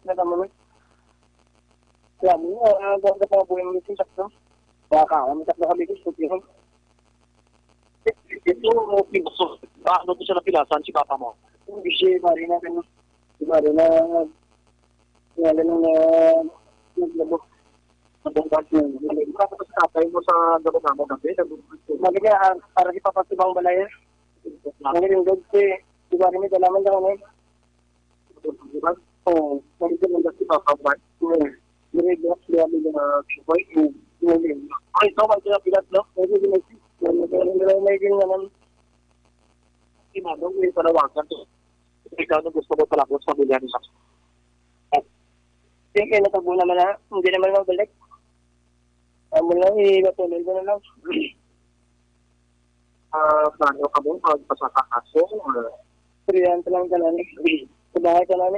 na naman. Kaya mo, ah, ganda pa buhay mo sa sakto. Baka, ang sakto kami gusto ko. Ito, pinuso. Ano to siya napilasan si papa mo? Hindi siya, pare na, ano, si pare na, nga lang na, naglabot. Sa buong party na, hindi ko sa tatay mo sa gabot mo, gabi, nag-, Sabi niya, ah, para si papa sa ibang balay. Ang ringod si, si pare may dalaman daw, ano. Oo, pwede naman si Papa Mark. Oo. Dire-, dire-, dire-, dire-, Ay, ito, may sila pilat, no? Pwede din, may, may, may, may, may, may, Si Manong, may panawagan to. Ikaw, nung gusto mo pala sa pamilya nila? Sige, natabo naman na. Hindi naman mabalik. Amo lang, eh, matuloy ko na lang. Ah, plano ka mo magpasaka kaso, or? Priyan ka lang ka lang. Sa bahay ka lang.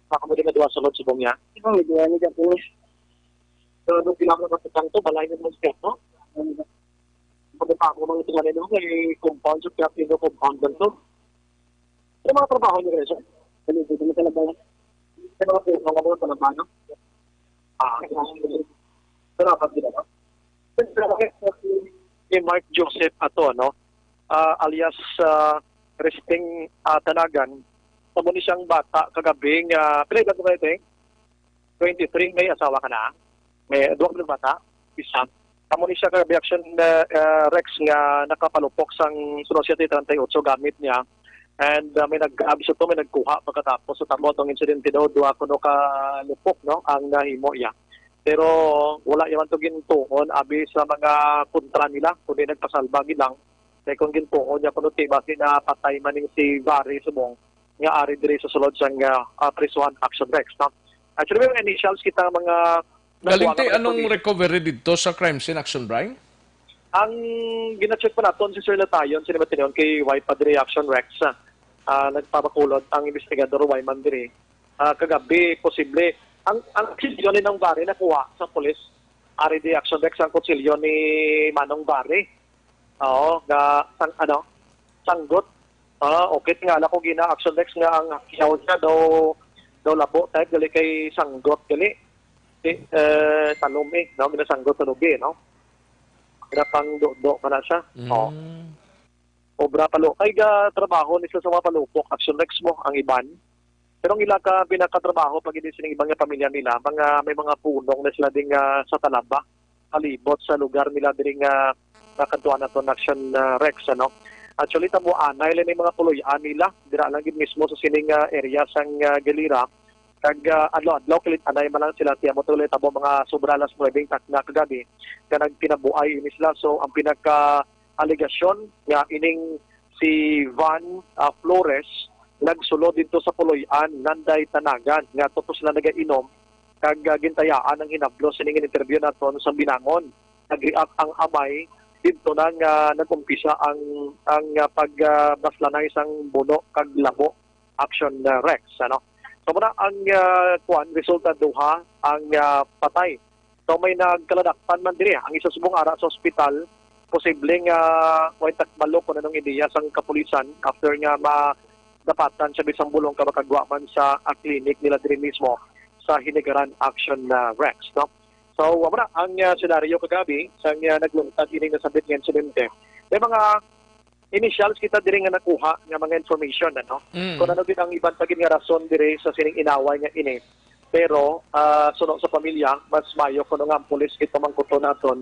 Baka mo din na duwa sa loods, subong niya? Ang duwa ni Japanese. So, nung bilang na matutang to, balay na mo siya, no? Ano pa mo mga tingnan, no? May compound, sa Pilipinas, compound lang to. Yung mga trabaho niyo, sir? Ano, dito na sa labas. Yung mga puno nga mga trabaho, no? Ah, salamat din, no? Ni Mark Joseph ato, no? Ah, alias, ah, Resting, ah, Tanagan. Tamo ni siyang bata kagabi nga, pila edad mo kayo, Teng? Twenty-three, may asawa ka na? May duha ka bata? Isa. Tamo ni siya kagabi, Action, ah, ah, Rex, nga nakapalupok sang sunod siya treinta y ocho gamit niya. And, ah, may nag-, abso to, may nagkuha pagkatapos. So, tamo tong insidente daw, duha kuno ka lupok, no, ang nahimo iya. Pero wala naman to gintuon abi sa mga kontra nila, kundi nagpasalba gid lang. Kay kung gintuon niya kuno, ti basi na patay man ning si Vare subong nga ari diri sa sulod sang, ah, ah, prisuhan, Action Rex, no? Actually, may mga initials kita nga mga Galing nakuha ti nga anong police. Recovery dito sa crime scene, Action Brian? Ang gina-check pa naton si Sir Latayon, sini matinon kay Y pa diri, Action Rex, ah, nagpabakulod ang investigador, Y man diri. Ah, kagabi, posible. Ang, ang kutsilyo ni Nang Vare nakuha sa pulis, ari di, Action Rex, ang kutsilyo ni Manong Vare. Oo, nga, sang, ano, sanggot. Ah, okay, nga, ala ko gina, Action Rex, nga ang hakyaw niya daw, daw labo type, gali kay sanggot gali. Di, eh, talom eh, no? Ginasanggot sa lubi, no? Ginapangdo-do ka na siya. Oh. Mm. Obra palo. Kay ga trabaho ni sila sa mga palupok, Action Rex mo, ang iban. Pero ang ila ka pinakatrabaho pag hindi sining iban nga pamilya nila, mga, may mga punong na sila ding, ah, sa Talaba, palibot sa lugar nila diri nga nakadtuan naton Action, ah, Rex, ano. Actually, tamo anay lang yung mga puloy-an nila, dira lang gid mismo sa sining, ah, area sang, ah, Galira. Kag, ah, adlaw-adlaw, kilit anay man lang sila, tiyan mo tuloy, tamo mga sobra alas nuwebe takna kagabi, nga nagtinabuay ini sila. So, ang pinaka-alegasyon nga ining si Van, ah, Flores nagsulod dito sa Puloy-an, Landay, Tanagan, nga ato to sila nagainom, kag, ah, gintayaan ang hinablo sining interview naton sa Binangon. Nag-react ang amay dito na nga nag-umpisa ang, ang, ah, pag, ah, baslanay sang buno kag labo, Action, ah, Rex, ano. So, muna ang, ah, kuan, resulta, duha ang, ah, patay. So, may nagkaladakpan man diri. Ang isa subong ara sa ospital, posible nga way takbalo kung anong ideya sang kapulisan after nga madapatan siya bisang bulong ka makagwa man sa, ah, clinic nila diri mismo sa Hinigaran, Action, ah, Rex, no? So, wala na ang, ah, senaryo kagabi sang, ah, nagluntad ining nasabit nga insidente. May mga initials kita diri nga nakuha nga mga information, ano? Mm. Kung ano gid ang iban pa gid nga rason diri sa sining inaway nga ini. Pero, ah, suno sa pamilya, mas mayo kuno nga ang pulis gid pamangkuton naton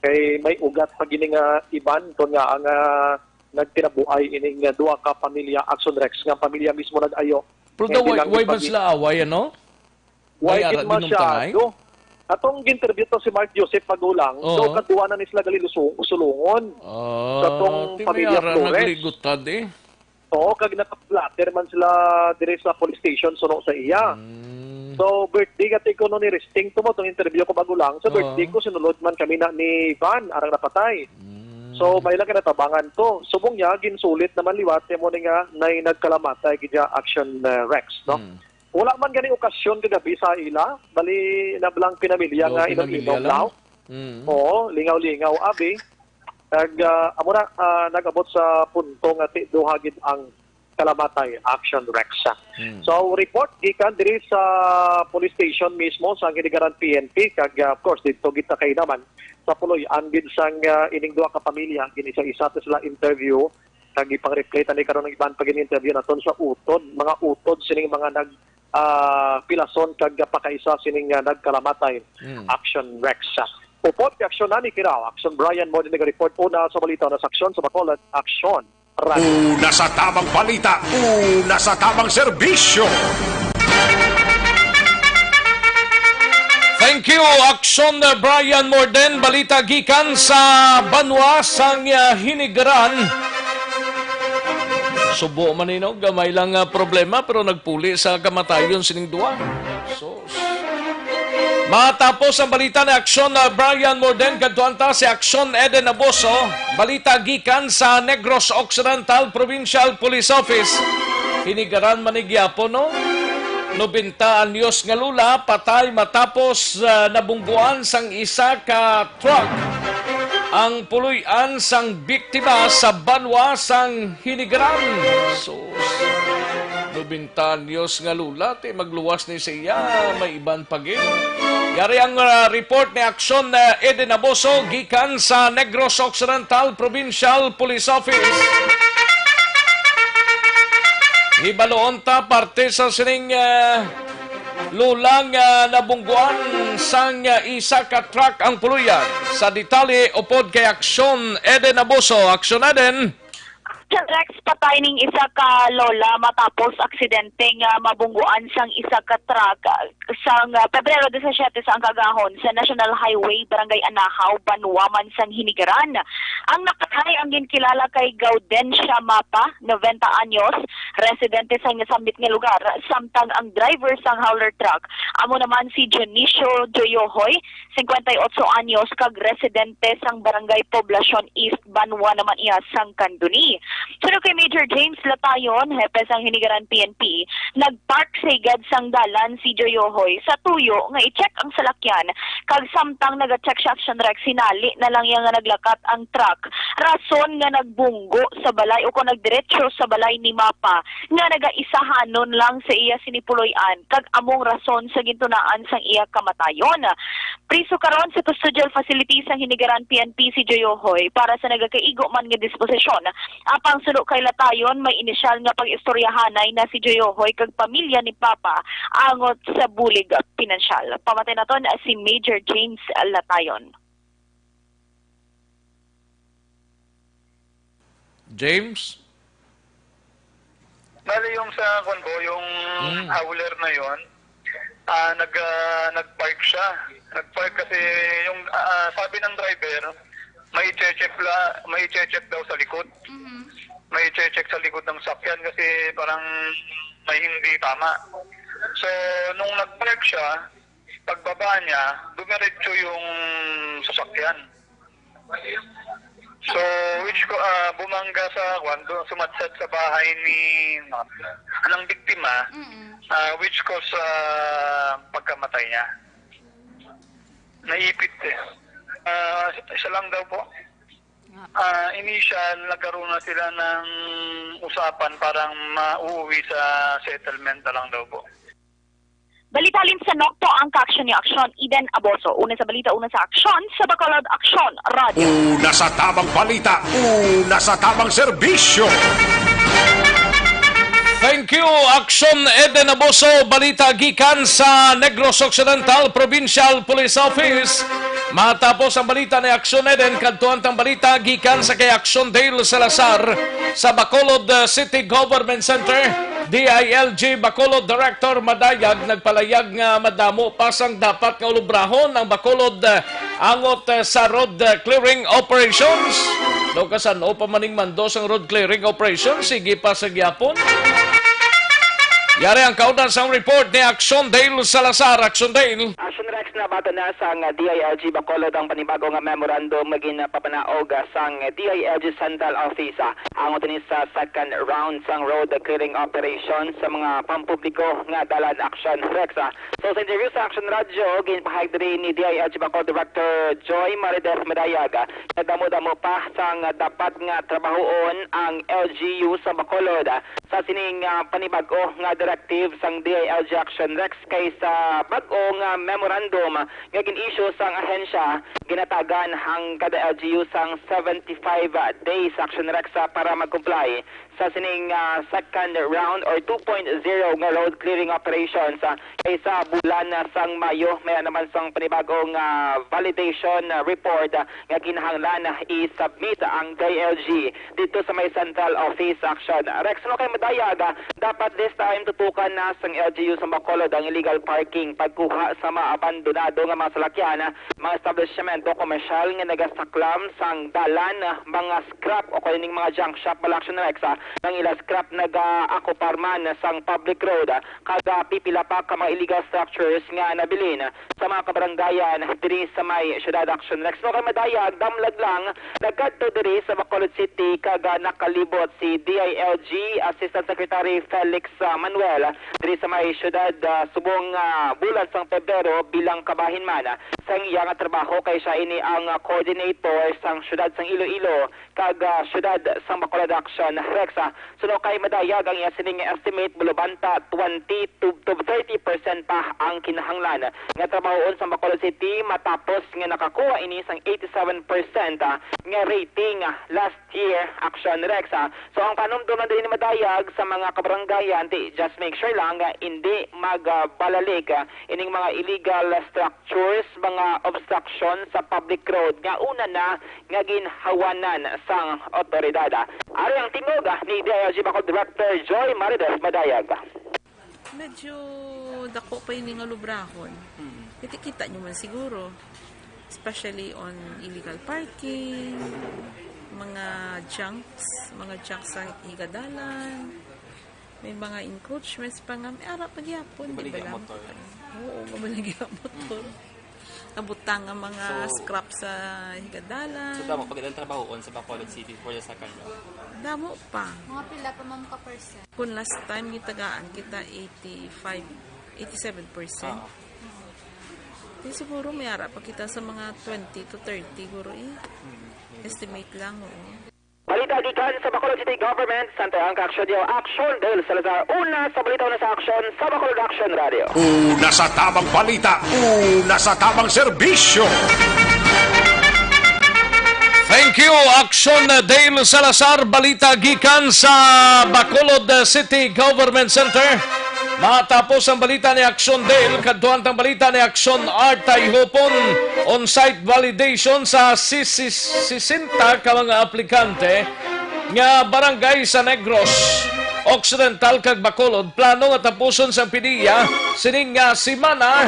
kay may ugat pa gini nga iban kon nga ang, ah, nagtinabuay ining, ah, duha ka pamilya, Action Rex, nga pamilya mismo nag-ayo. Pero daw, why, why man sila away, ano? Why gid masyado? Atong ginterview to si Mark Joseph Magulang, so kaduwa na ni sila gali lusong, sulungon. Ah, katong pamilya Flores. Nagligutad eh. Oo, kag naka-blotter man sila diri sa police station suno sa iya. Mm. So, birthday gati ko no ni Resting to mo, tong interview ko bago lang. Sa birthday ko, sinulod man kami na ni Van, arang napatay. Mm. So, may lang kinatabangan to. Subong niya, ginsulit naman liwat, mo ni nga, nay nagkalamatay, gid niya, Action, uh, Rex, no? Mm. Wala man gani okasyon kagabi sa ila, bali na lang pinamilya nga inom-inom lang. Mm. Oo, lingaw-lingaw, abi. Nag, ah, amo na, ah, nag-abot sa punto nga ti-, duha gid ang kalamatay, Action Rex. Mm. So, report gikan diri sa police station mismo sa Hinigaran P N P, kag, ah, of course, dito kita kay naman sa puloy-an gid sang, ah, ining duha ka pamilya, gini sa isa to sila interview, kag ipang-replay tani karon ang iban pa gid interview naton sa utod, mga utod sining mga nag, ah, pilason kag pakaisa sining, ah, nagkalamatay. Mm. Action Rex. Upod kay Action Nani Kiraw, Action Brian mo din nag-report una sa balita na sa Aksyon sa Bacolod, Action. Una sa tamang balita, una sa tamang serbisyo. Thank you, Action, uh, Brian Morden. Balita gikan sa banwa sang, uh, Hinigaran. Subo man ni, no, gamay lang, uh, problema, pero nagpuli sa kamatayon sining duwa. So, Matapos ang balita ni Aksyon, ah, Brian Morden, kadtuan ta si Aksyon Eden Aboso. Balita gikan sa Negros Occidental Provincial Police Office. Hinigaran man ni gyapon, no? Nobenta anyos nga lula patay matapos, ah, nabungguan sang isa ka truck ang puloy-an sang biktima sa banwa sang Hinigaran. Sus. Nobenta anyos nga lula, ti magluwas ni siya, may iban pa gid. Yari ang, ah, report ni Aksyon, ah, Eden Aboso gikan sa Negros Occidental Provincial Police Office. Hibaloon ta parte sa sining, ah, lula nga nabungguan sang, ah, isa ka truck ang puloy-an. Sa detalye, upod kay Aksyon Eden Aboso. Aksyon Eden. Sir Rex, patay ning isa ka lola matapos aksidente nga mabungguan sang isa ka truck, ah, sang, ah, Pebrero disisiete sa ang kagahon sa National Highway, Barangay Anahaw, banwa man sang Hinigaran. Ang nakatay ang ginkilala kay Gaudencia Mapa, noventa anyos, residente sa nasambit nga lugar, samtang ang driver sang hauler truck amo naman si Dionisio Joyohoy, cincuenta y ocho anyos, kag residente sang Barangay Poblacion East, banwa naman iya sang Candoni. Suno kay Major James Latayon, hepe sang Hinigaran P N P, Nagpark sa higad sang dalan si Joy Yohoy sa tuyo nga i-check ang salakyan, kag samtang naga-check siya, Action Rex, hinali na lang iya nga naglakat ang truck, rason nga nagbunggo sa balay o kon nagdiretso sa balay ni Mapa nga nagaisahanon lang sa iya sini puloy-an, kag among rason sa gintunaan sang iya kamatayon. Priso karon sa custodial facility sang Hinigaran P N P si Joy Yohoy para sa nagakaigo man nga disposisyon. Apang suno kay Latayon, may inisyal nga pag-istoryahanay na si Joy Yohoy kag pamilya ni Papa angot sa bulig pinansyal. Pamati naton si Major James Latayon. James? Bali, yung sa convo, yung Mm. howler na yon, ah, nag, ah, nag-park siya. Nag-park kasi yung, ah, sabi ng driver, may check la, may check daw sa likod. May check sa likod ng sakyan kasi parang may hindi tama. So, nung nag-park siya, pagbaba niya, dumiretso yung sasakyan. So, which ko, ah, bumangga sa, kwan, doon, sumadsad sa bahay ni, anong biktima, Mm. ah, which cause ah, pagkamatay niya. Naipit eh. Ah, isa lang daw po. Nga. Ah, initial, nagkaroon na sila ng usapan parang mauuwi sa settlement na lang daw po. Balita halin sa Nokto ang kaaksyon ni Aksyon Eden Aboso. Una sa balita, una sa aksyon, sa Bacolod Aksyon Radyo. Una sa tabang balita, una sa tabang serbisyo. Thank you, Action Eden Aboso. Balita gikan sa Negros Occidental Provincial Police Office. Matapos ang balita ni Action Eden, kadtuan tang balita gikan sa kay Action Dale Salazar sa Bacolod uh, City Government Center. D I L G Bacolod Director Madayag nagpalayag nga madamo pa sang dapat nga ulubrahon ang Bacolod uh, angot uh, sa road uh, clearing operations. Daw kasan-o pa maning mando sang road clearing operation, sige pa sa gyapon. Yari ang kauna sang report ni Action Dale Salazar. Action Dale. Action Rex, nabaton na sang D I L G Bacolod ang panibago nga memorandum nga ginpapanaog sang D I L G Central Office. Angot ini sa second round sang road clearing operation sa mga pampubliko nga dalan. Action Rex. So, sa interview sa Action Radio, ginpahayag diri ni D I L G Bacolod Director Joy Marides Madayag nga damo-damo pa sang dapat nga trabahoon ang L G U sa Bacolod sa sining ah, panibag-o nga directive sang D I L G Action Rex kay sa bag-o nga memorandum nga gin-issue sang ahensya, ginatagan ang kada L G U sang seventy-five days. Action Rex, ah, para mag-comply sa sining ah, second round or two point zero nga road clearing operations. Ah, kay sa bulan ah, sang Mayo, may naman sang panibag-o nga validation ah, report ah, nga kinahanglan i-submit ang D I L G dito sa may central office. Action Rex, no, kay Madayag, ah, dapat this time tutukan na sang L G U sa Bacolod ang illegal parking, pagkuha sa mga abandonado nga mga salakyan, ah, mga establishmento komersyal nga nagasaklam sang dalan, ah, mga scrap o kaya ning mga junk shop. Bala, Action Rex, ah, ang ila scrap nagaakupar man sang public road, ah, kag, ah, pipila pa ka mga illegal structures nga nabilin sa mga kabarangayan diri sa may siyudad. Action Rex, no, kay Madayag, damlag lang, nagkadto diri sa Bacolod City kag, ah, nakalibot si D I L G Assistant Secretary Felix, ah, Manuel diri sa may siyudad, ah, subong, ah, bulan sang Pebrero bilang kabahin man, ah, sang iya nga trabaho kay siya ini ang, ah, coordinator sang siyudad sang Iloilo kag, ah, siyudad sang Bacolod. Action Rex, ah, suno kay Madayag, ang iya sining estimate bulubanta twenty to, to thirty percent pa ang kinahanglan nga trabahoon sa Bacolod City matapos nga nakakuha ini sang eighty-seven percent, ah, nga rating, ah, last year. Action Rex, ah. So ang panumdom lang diri ni Madayag sa mga kabarangayan, ti just make sure lang nga hindi magbalalik, ah, ining mga illegal structures, mga obstruction sa public road nga una na nga ginhawanan sang otoridad. Ari ang tingog, ah, ni D I L G Bacolod Director Joy Marides Madayag. Medyo dako pa ini nga lubrahon. Kitikita nyo man siguro. Especially on illegal parking, mga junks, mga junks sa higadalan. May mga encroachments pa nga, may ara pa gyapon, di ba lang? Oo, mabaligya ang motor. Nabutang ang mga So, scrap sa higadalan. So, damo pa gid ang trabahoon sa Bacolod City for the second round. Damo pa. Mga pila pa, ma'am, ka percent? Kung last time, gitagaan kita eighty-five, eighty-seven percent. Oo. Di siguro may ara pa kita sa mga twenty to thirty, guro, eh. Mm, maybe. Estimate lang, oo. Balita gikan sa Bacolod City Government Center, ang kaaksyon niyo, Aksyon Dale Salazar. Una sa balita, una sa aksyon, sa Bacolod Aksyon Radio. Una sa tamang balita, una sa tamang serbisyo. Thank you, Aksyon Dale Salazar. Balita gikan sa Bacolod City Government Center. Matapos ang balita ni Aksyon Dale, kadtuan tang balita ni Aksyon Art Tayhupon. On-site validation sa sisi-, sesenta ka mga aplikante nga barangay sa Negros Occidental kag Bacolod plano nga tapuson sang PDEA sining nga semana.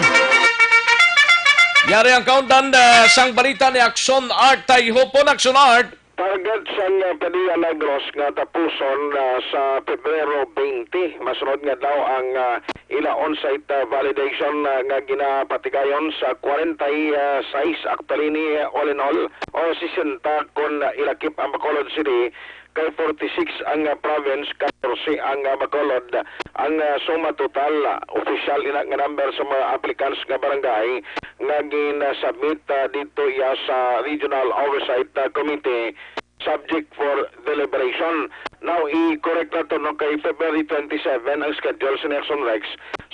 Yari ang kaundan, ah, sang balita ni Aksyon Art Tayhupon. Aksyon Art. Target sang, ah, PDEA Negros nga tapuson, ah, sa Pebrero twenty, masunod nga daw ang, ah, ila on-site, ah, validation, ah, nga ginapatigayon sa forty-six, actually ni, all in all, o sesenta kon, ah, ilakip ang Bacolod City, kay forty-six ang, ah, province, katorse ang, ah, Bacolod. Ang, ah, suma total, ah, opisyal ina nga number sa mga applicants nga barangay nga gin-submit, ah, didto iya sa Regional Oversight, ah, Committee, subject for deliberation. Now, i-correct naton, no, kay February twenty-seven ang schedule sa Nelson Rex.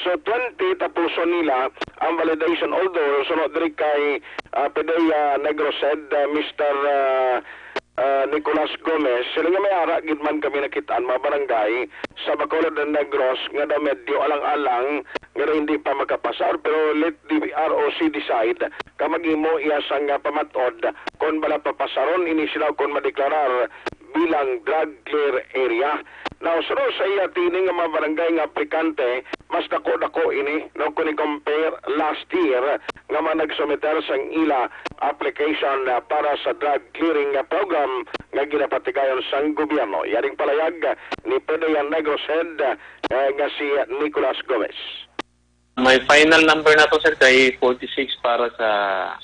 So, twenty tapuson nila ang validation. Although, sunod diri kay, ah, PDEA Negros Head, ah, Mister, ah, ah, Nicolas Gomez, sila nga may ara gid man kami nakit-an mga barangay sa Bacolod and Negros nga daw medyo alang-alang nga daw hindi pa makapasar, pero let the R O C decide ka maghimo iya sang, ah, pamat-od kon bala papasaron ini sila kon madeklarar bilang drug clear area. Now, sunod sa iya, tining nga mga barangay nga aplikante, mas dako-dako ini, no, kung i-compare last year nga mga nagsumiter sang ila application, ah, para sa drug clearing nga program nga ginapatigayon sang gobyerno. Yaring palayag ni PDEA Negros Head, ah, nga si Nicolas Gomez. May final number nato, sir, kay forty-six para sa,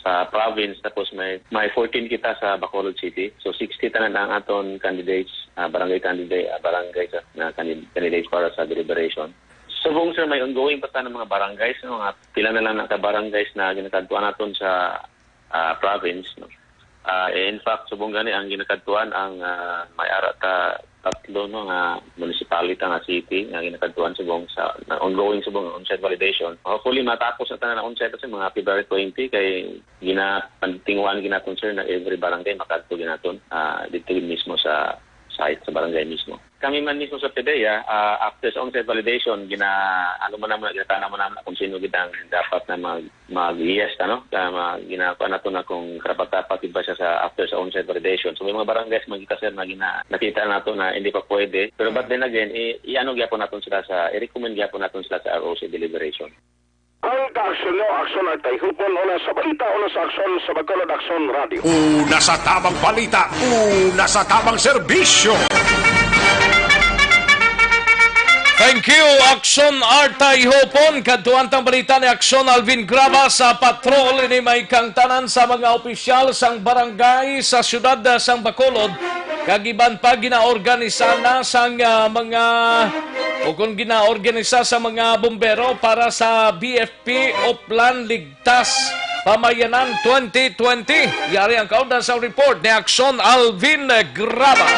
sa province, tapos may, may fourteen kita sa Bacolod City. So, sixty tanan ang aton candidates, ah, barangay candidate, ah, barangay sa, na candid-, candidates para sa deliberation. Subong, sir, may ongoing pa ta ng mga barangays, no? Mga pila na lang na ka barangays na ginakadtuan naton sa, ah, province, no? Ah, eh, in fact, subong gani ang ginakadtuan ang, ah, may ara ta tatlo, no, nga municipality nga city nga ginakadtuan subong sa, na ongoing subong on-site validation. Hopefully, matapos na tanan ang on-site sa mga February twenty, kay gina-, tinguhaan gid naton, sir, na every barangay makadto gid naton, ah, dito gid mismo sa site, sa barangay mismo. Kami man mismo sa PDEA, ah, after sa on-site validation, gina-, ano man naman, ginatanaw man naman kung sino gid ang dapat na mag-, mag-yes, ano? Ka-, ma-, ginakuha nato na kung karapat-dapat gid ba siya sa, after sa on-site validation. So, may mga barangays man kita, sir, na gina-, nakita nato na hindi pa pwede. Pero but then again, i-, i-ano gyapon naton sila sa, i-recommend gyapon naton sila sa R O C deliberation. Ang kaaksyon nyo, Aksyon Art Tayhupon, una sa balita, una sa aksyon, sa Bacolod Aksyon Radio. Una sa tamang balita, una sa tamang serbisyo. Thank you, Aksyon Art Tayhupon. Kadtuan tang balita ni Aksyon Alvin Graba. Sa patrol ini may kangtanan sa mga opisyal sang barangay sa siyudad, ah, sang Bacolod, kag iban pa ginaorganisa na sang, ah, mga, o kung ginaorganisa sa mga bumbero para sa B F P Oplan Ligtas Pamayanan twenty twenty. Yari ang kaundan sa report ni Aksyon Alvin Graba.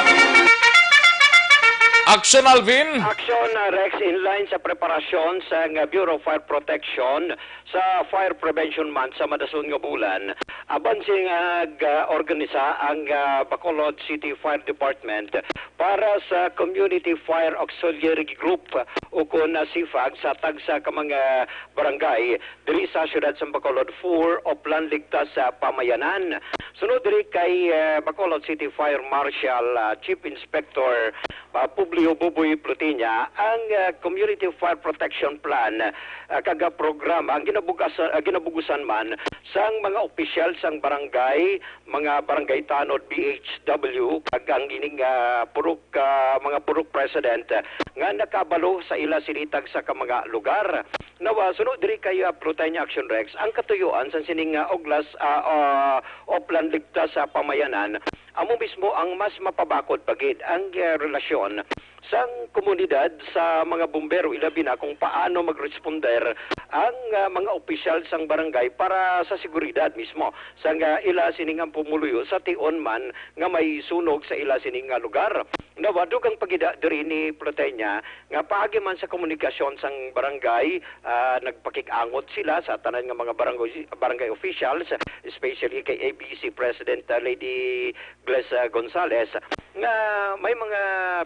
Aksyon Alvin. Aksyon, uh, Rex, in line sa preparasyon sa, uh, Bureau of Fire Protection sa Fire Prevention Month sa madason nga bulan, aban sing, uh, nag-organisa ang, uh, Bacolod City Fire Department para sa Community Fire Auxiliary Group, ukon, uh, CFAG, sa tagsa ka mga barangay diri sa siyudad sa Bacolod for Oplan Ligtas, ah, Pamayanan. Sunod diri kay, ah, Bacolod City Fire Marshal, ah, Chief Inspector, ah, Publio Buboy Plutiña, ang, ah, community Community Fire Protection Plan, ah, kag, ah, programa ang ginabugas-, ah, ginabugusan man sang mga opisyal sang barangay, mga barangay tanod, B H W, kag ang ining, ah, purok, ah, mga purok president, ah, nga nakabalo sa ila sini tagsa ka mga lugar. Now, ah, suno diri kay, ah, Plutenia Action Rex, ang katuyuan sang sining, ah, Oglas, ah, ah, Oplan Ligtas sa Pamayanan, amo mismo ang mas mapabakod pa gid ang, ah, relasyon sang komunidad sa mga bumbero, ilabi na kung paano magresponder ang, ah, mga opisyal sang barangay para sa seguridad mismo sang, ah, ila sining ang pumuluyo sa tion man nga may sunog sa ila sining nga lugar. Nawadog ang pagida diri ni Plutenia nga paagi man sa komunikasyon sang barangay, ah, nagpakig-angot sila sa tanan nga mga barangay, barangay officials, especially kay A B C President, ah, Lady Gles, ah, Gonzales, nga may mga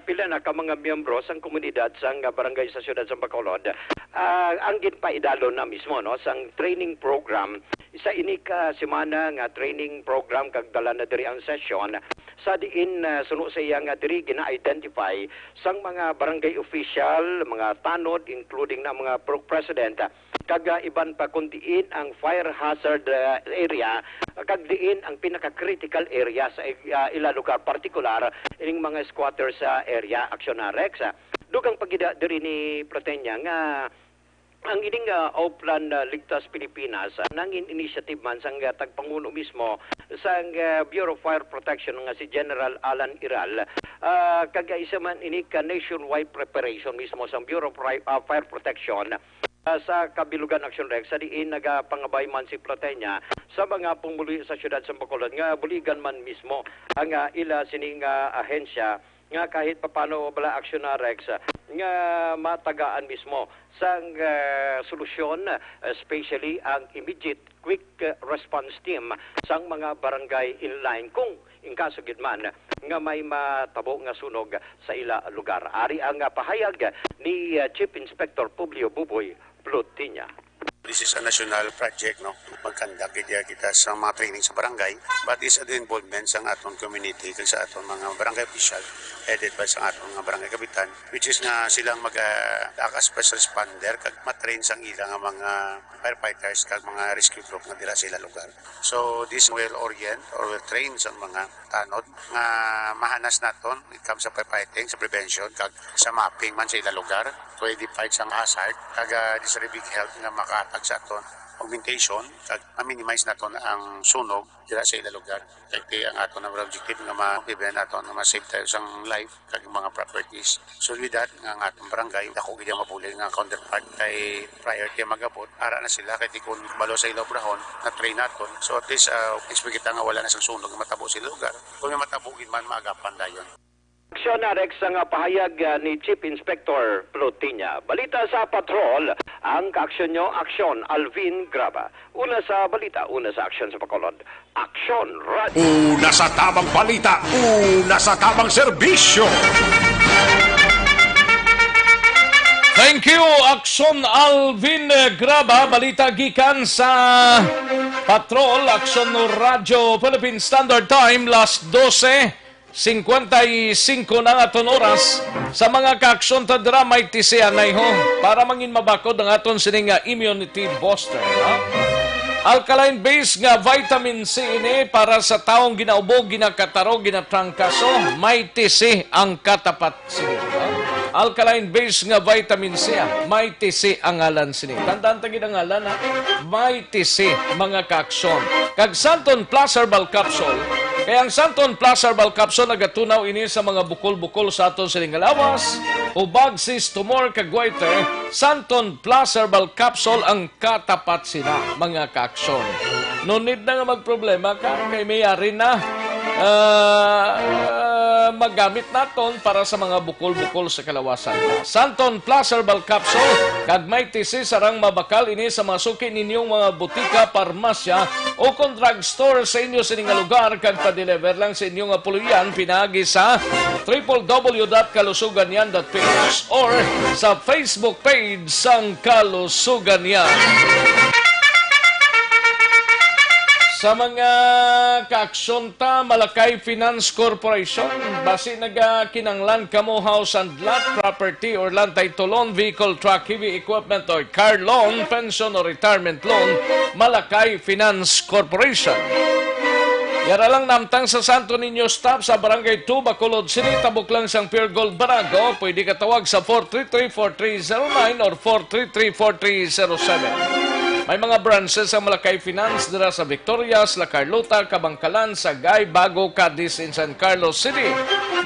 pila na ka mga miyembro sang komunidad sang, ah, barangay sa siyudad sa Bacolod, ah, ang ginpaidalon na mismo, no, sang training program. Sa ini ka semana nga training program kag dala na diri ang sesyon sa diin, ah, suno sa iya nga diri gina-identify sang mga barangay official, mga tanod, including na mga purok president, kag, ah, iban pa, kun diin ang fire hazard, ah, area, kag diin ang pinaka-critical area sa, ah, ila lugar, partikular ining mga squatters, ah, area, Aksyon Rex. Dugang pagida diri ni Plutenia nga ang ining, ah, Oplan, ah, Ligtas Pilipinas, ah, nangin initiative man sang, ah, tagpangulo mismo sang, ah, Bureau of Fire Protection nga si General Alan Iral, ah, kag isa man ini ka nationwide preparation mismo sang Bureau of Ri-, ah, Fire Protection, ah, sa Kabilugan Action Rex, sa diin nagapangabay man si Plutenia sa mga pumuluyo sa siyudad sa Bacolod nga buligan man mismo ang, ah, ila sining, ah, ahensya nga kahit papano bala Action Rex, ah, nga matagaan mismo sang, ah, solusyon, especially ang immediate quick, ah, response team sang mga barangay in line kung in kaso gid man nga may matabo nga sunog sa ila lugar. Ari ang, ah, pahayag ni, ah, Chief Inspector Publio Buboy Plutinia. This is a national project, no? Magkandak gid kita sa mga training sa barangay, but is the involvement sa aton community kag sa aton mga barangay official, headed by sa aton mga barangay kapitan, which is nga silang mag, ah, act as first responder kag matrain sang ila nga mga firefighters kag mga rescue group nga dira sa ila lugar. So, this will orient or will train sa mga tanod nga mahanas naton when it comes sa firefighting, sa prevention, kag sa mapping man sa ila lugar to identify sang hazard, kag, ah, this will be help nga makahatag sa aton augmentation kag ma-minimize naton ang sunog dira sa ila lugar. Kay ang aton ang objective nga ma-, even aton nga ma-save tayo sang life kag mga properties. So with that, nga ang atong barangay, dako gid ang mabulig nga counterpart kay prior kay magabot, ara na sila, kay di kun balo sa ila obrahon, na-train naton. So at least, ah, expect kita nga wala na sang sunog nga matabo sa ila lugar. Kung may matabo gid man, maagapan dayon. Aksyon Rex ang pahayag, ah, ni Chief Inspector Plutinia. Balita sa Patrol, ang kaaksyon nyo, Aksyon Alvin Graba. Una sa balita, una sa aksyon sa Bacolod. Aksyon Radio. Una sa tamang balita, una sa tamang serbisyo. Thank you, Aksyon Alvin Graba. Balita gikan sa Patrol, Aksyon Radio Philippine Standard Time, las dose singkwenta y singko na ang aton oras. Sa mga kaaksyon ta dira, may tisianay ho para mangin mabakod ang aton sining nga immunity booster, ha? Alkaline base nga vitamin C ini para sa taong ginaubo, ginakataro, ginatrangkaso. May tisi ang katapat sini, ha? Alkaline base nga vitamin C, ah. May tisi ang ngalan sini. Tandaan ta gid ang ngalan, ha? May tisi, mga kaaksyon. Kag Santon Plus Herbal Capsule. Kay ang Santon Plus Herbal Capsule nagatunaw ini sa mga bukol-bukol sa aton sining nga lawas, ubag, cyst, tumor, kag goiter. Santon Plus Herbal Capsule ang katapat sina, mga kaaksyon. No need na nga magproblema ka, kay may ari na, ah, magamit naton para sa mga bukol-bukol sa kalawasan. Santon Plus Herbal Capsule, kag may tisi sarang mabakal ini sa mga suki ninyong mga butika, parmasya, o kon drugstore sa inyo sini nga lugar, kag pa-deliver lang sa inyo nga puloy-an pinaagi sa triple W dot kalusugan yan dot P H or sa Facebook page sang Kalusugan Yan. Sa mga kaaksyon ta, Malakay Finance Corporation, basi nagakinanglan kamo house and lot, property or land title loan, vehicle, truck, heavy equipment or car loan, pension or retirement loan, Malakay Finance Corporation. Yara lang namtang sa Santo Niño Stop sa Barangay two, Bacolod City, tabok lang sang Pure Gold Banago. Pwede ka tawag sa four three three, four three zero nine or four three three, four three zero seven. May mga branches ang Malakay Finance dira sa Victorias, La Carlota, Kabankalan, Sagay, Bago, Cadiz, and San Carlos City.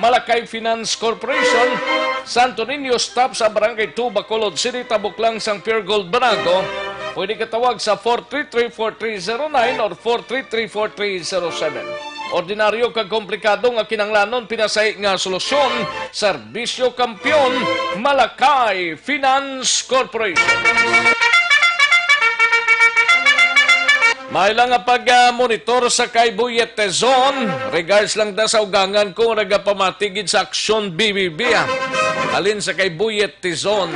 Malakay Finance Corporation, Santo Niño Stop sa Barangay two, Bacolod City, tabok lang sang Pure Gold Banago. Pwede ka tawag sa four three three, four three zero nine or four three three, four three zero seven. Ordinaryo kag komplikado nga kinahanglanon, pinasahi nga solusyon, Serbisyo Kampiyon, Malakay Finance Corporation. May lang nga pag-monitor sa kay Buyet Tizon. Regards lang ta sa ugangan ko, nagapamati gid sa Aksyon B B B, ah. Alin sa kay Buyet Tizon?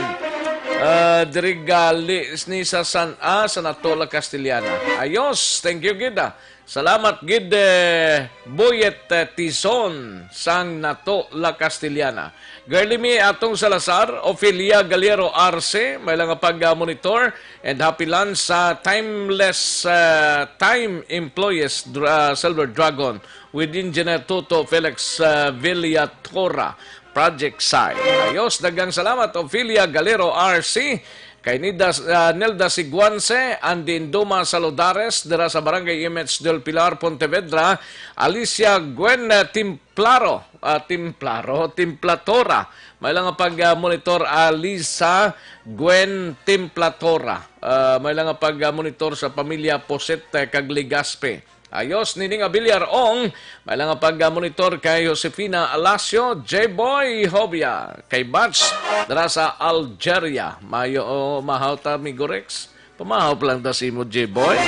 Ah, diri gali ni sa San, ah, sa Nato, La Castellana. Ayos, thank you gid, ah. Salamat gid, eh, Buyet, eh, Tizon sang Nato, La Castellana. Girly Mi Atong Salazar, Ofelia Galiero Arce, may lang nga pag-monitor, and happy lunch sa Timeless, eh, Time Employees, Dra-, Silver Dragon, with Engineer Toto Felix, eh, Villatora, Project Side. Ayos, daghang salamat, Ofelia Galiero R C, kay Nida, ah, Nelda Siguanse, Andy Induma Saludares, dira sa Barangay M H del Pilar, Pontevedra, Alicia Gwen, ah, Timplaro, ah, Timplaro, Timplatora. May lang nga pag, ah, monitor, Alisa Gwen Timplatora. Ah, may lang nga pag, ah, monitor sa pamilya Poset, eh, kag Legaspi. Ayos, Nining Abiliar Ong, may lang nga pag-monitor kay Josefina Alacio, J-Boy Hobia, kay Batch, dira sa Algeria. Mayo, oh, mahaw ta, Migo Rex. Pamahaw pa lang ta si mo, J-Boy.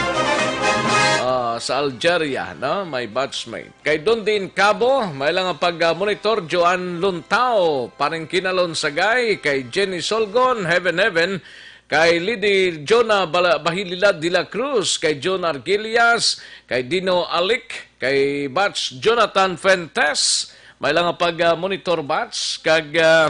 Ah, sa Algeria, no? May batchmate. Kay Dundin Cabo, may lang nga pag-monitor, Joan Luntao, Paring Kinalon Sagay, kay Jenny Solgon, Heaven Heaven, kay Lady Jonah Bala-, Bahilila de la Cruz, kay John Argilias, kay Dino Alic, kay Batch Jonathan Fuentes, may lang nga pag, ah, monitor, Batch, kag, ah,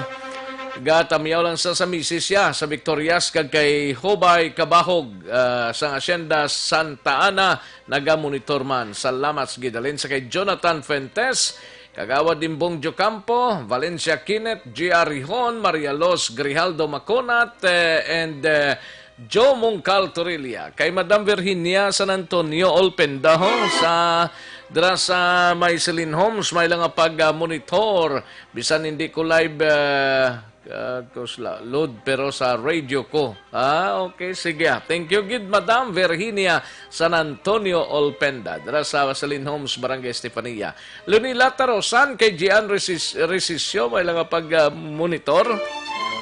gatamiyaw lang sa, sa misis siya, sa Victorias, kag kay Hobay Kabahog, ah, sa Hacienda Santa Ana, nagamonitor man. Salamat sa gidalin sa kay Jonathan Fuentes, Kagawad Dimbong Diocampo, Valencia Kenneth, G R Rihon, Maria Los Grijaldo Maconat, eh, and, eh, Joe Mungcal Torilla. Kay Madam Virginia San Antonio Olpenda, ho, sa, dira sa may Celine Homes, may lang nga pag, ah, monitor. Bisan hindi ko live, eh, ah, ko sila load, pero sa radio ko. Ah, okay, sige, ah. Thank you gid, Madam Virginia San Antonio Olpenda, dira sa Celine Homes, Barangay Estefania. Leonila Tarosan, kay Gian Resis-, Resisio, may lang nga pag, ah, monitor.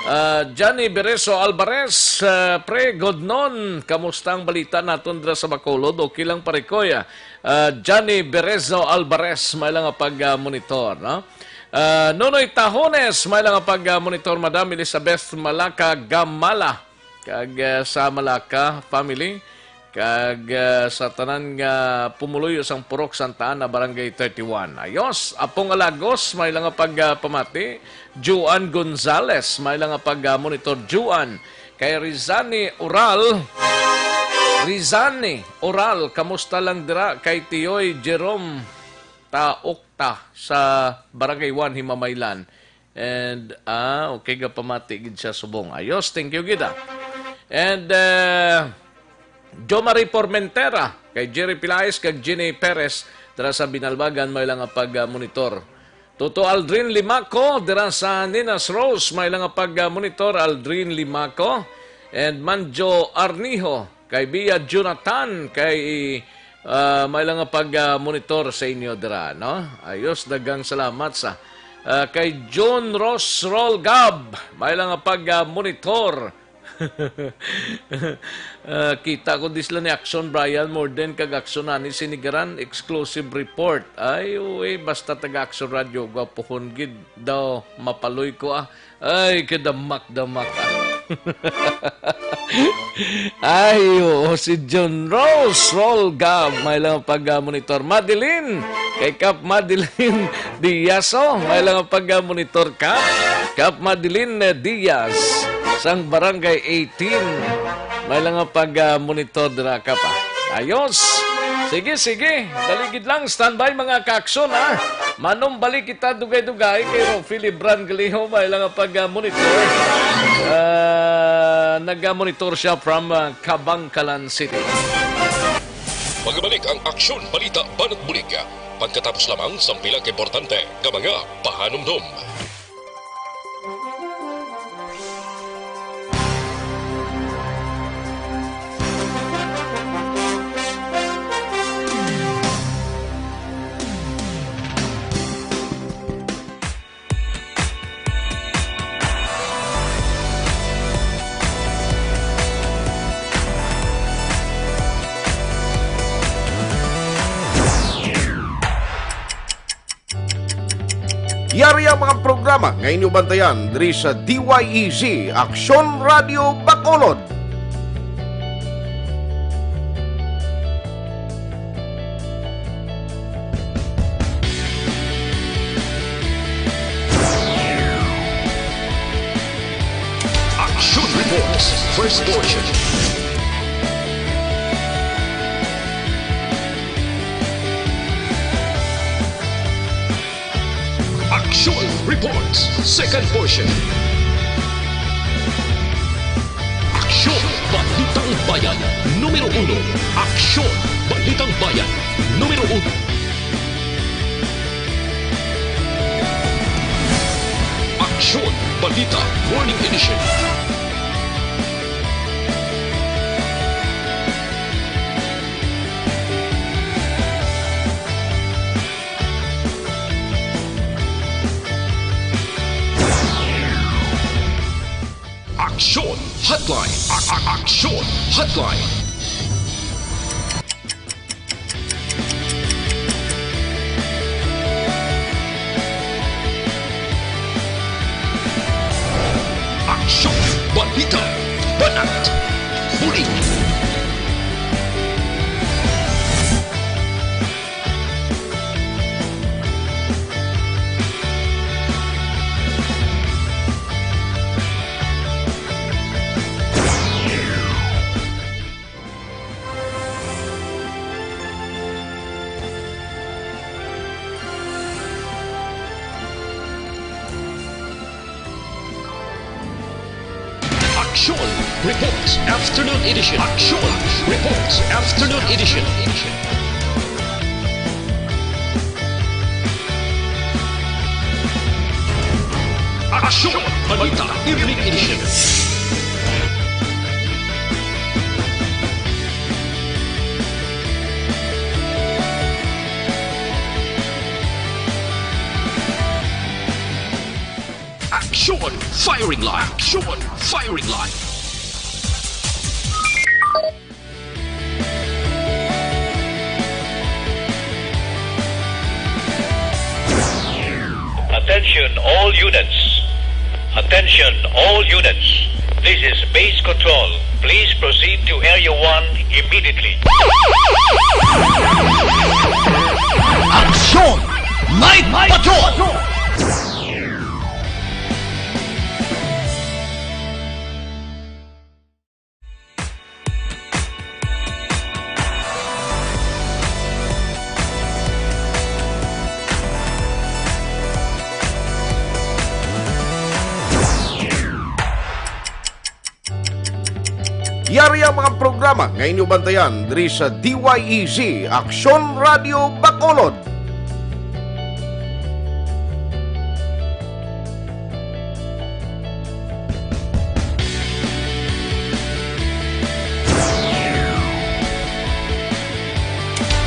Ah, Johnny Bereso Alvarez, ah, pre, good noon. Kamusta ang balita naton dira sa Bacolod? Okay lang, pare ko, ya. Ah, Johnny Bereso Alvarez, may lang nga pag, ah, monitor, no? Ah, Nonoy Tahones, may lang nga pag, ah, monitor, Madam Elizabeth Malaka Gamala, kag, ah, sa Malaka family, kag, ah, sa tanan nga pumuluyo sang Purok Santa Ana, Barangay thirty-one. Ayos, Apong Alagos, may lang nga pag, ah, pamati. Juan Gonzales, may lang nga pag, ah, monitor. Juan, kay Rizani Oral. Rizani Oral, kamusta lang dira kay Tiyoy Jerome Taokta sa Barangay one, Himamaylan? And, ah, okay, gapamati gid siya subong. Ayos, thank you gid, ah. And, eh, Jo Marie Formentera, kay Jerry Pilais, kag Jenny Perez, dira sa Binalbagan, may lang nga pag, ah, monitor. Toto Aldrin Limaco, dira sa Ninas Rose, may lang nga pag, ah, monitor, Aldrin Limaco. And Manjo Arnijo, kay Bia Jonathan, kay, ah, may lang nga pag, ah, monitor sa inyo dira, no? Ayos, daghang salamat sa, ah, kay John Ross Roll Gab, may lang nga pag, ah, monitor. Ah, kita ko di sila ni Action Brian Morden kag Action Ani Sinigaran, exclusive report. Ay, uy, basta taga Action Radio, gwapuhon gid daw, mapaloy ko, ah. Ay, kadamak-damak, ah. Ay, oo, si John Rose, Roll Gab, may lang pag-monitor. Madeline, kay Kap Madeline Diaso, may lang pag-monitor ka. Kap Madeline Diaz, sang Barangay eighteen, may lang pag-monitor dira ka pa. Ayos. Sige, sige. Daligid lang. Standby, mga kaaksyon, ha? Manumbalik kita dugay-dugay kay Ro Philip Brangaliho, may lang pag-monitor. Ah, nag-monitor siya from, ah, Kabangkalan City. Magbalik ang Aksyon, Balita, Banat Bulig. Pagkatapos lamang sang pila ka importante nga mga pahanumdom. Yari ang mga programa nga inyo bantayan diri sa D Y E Z, Aksyon Radio Bacolod. Action Reports, first portion. Action Reports, second portion. Aksyon, Balitang Bayan, numero uno. Aksyon, Balitang Bayan, numero uno. Aksyon, Balita, Morning Edition. Aksyon Hotline. A- a- Aksyon Hotline. Aksyon Balita. Banat. Bulig. Action Reports Afternoon Edition. Action Reports Afternoon Edition. Action Balita Evening Edition. Action Firing Line. Action Firing Line. Attention all units. Attention all units. This is base control. Please proceed to Area one immediately. Action Night Patrol! Yari ang mga programa nga inyo bantayan diri sa D Y E Z Aksyon Radio Bacolod.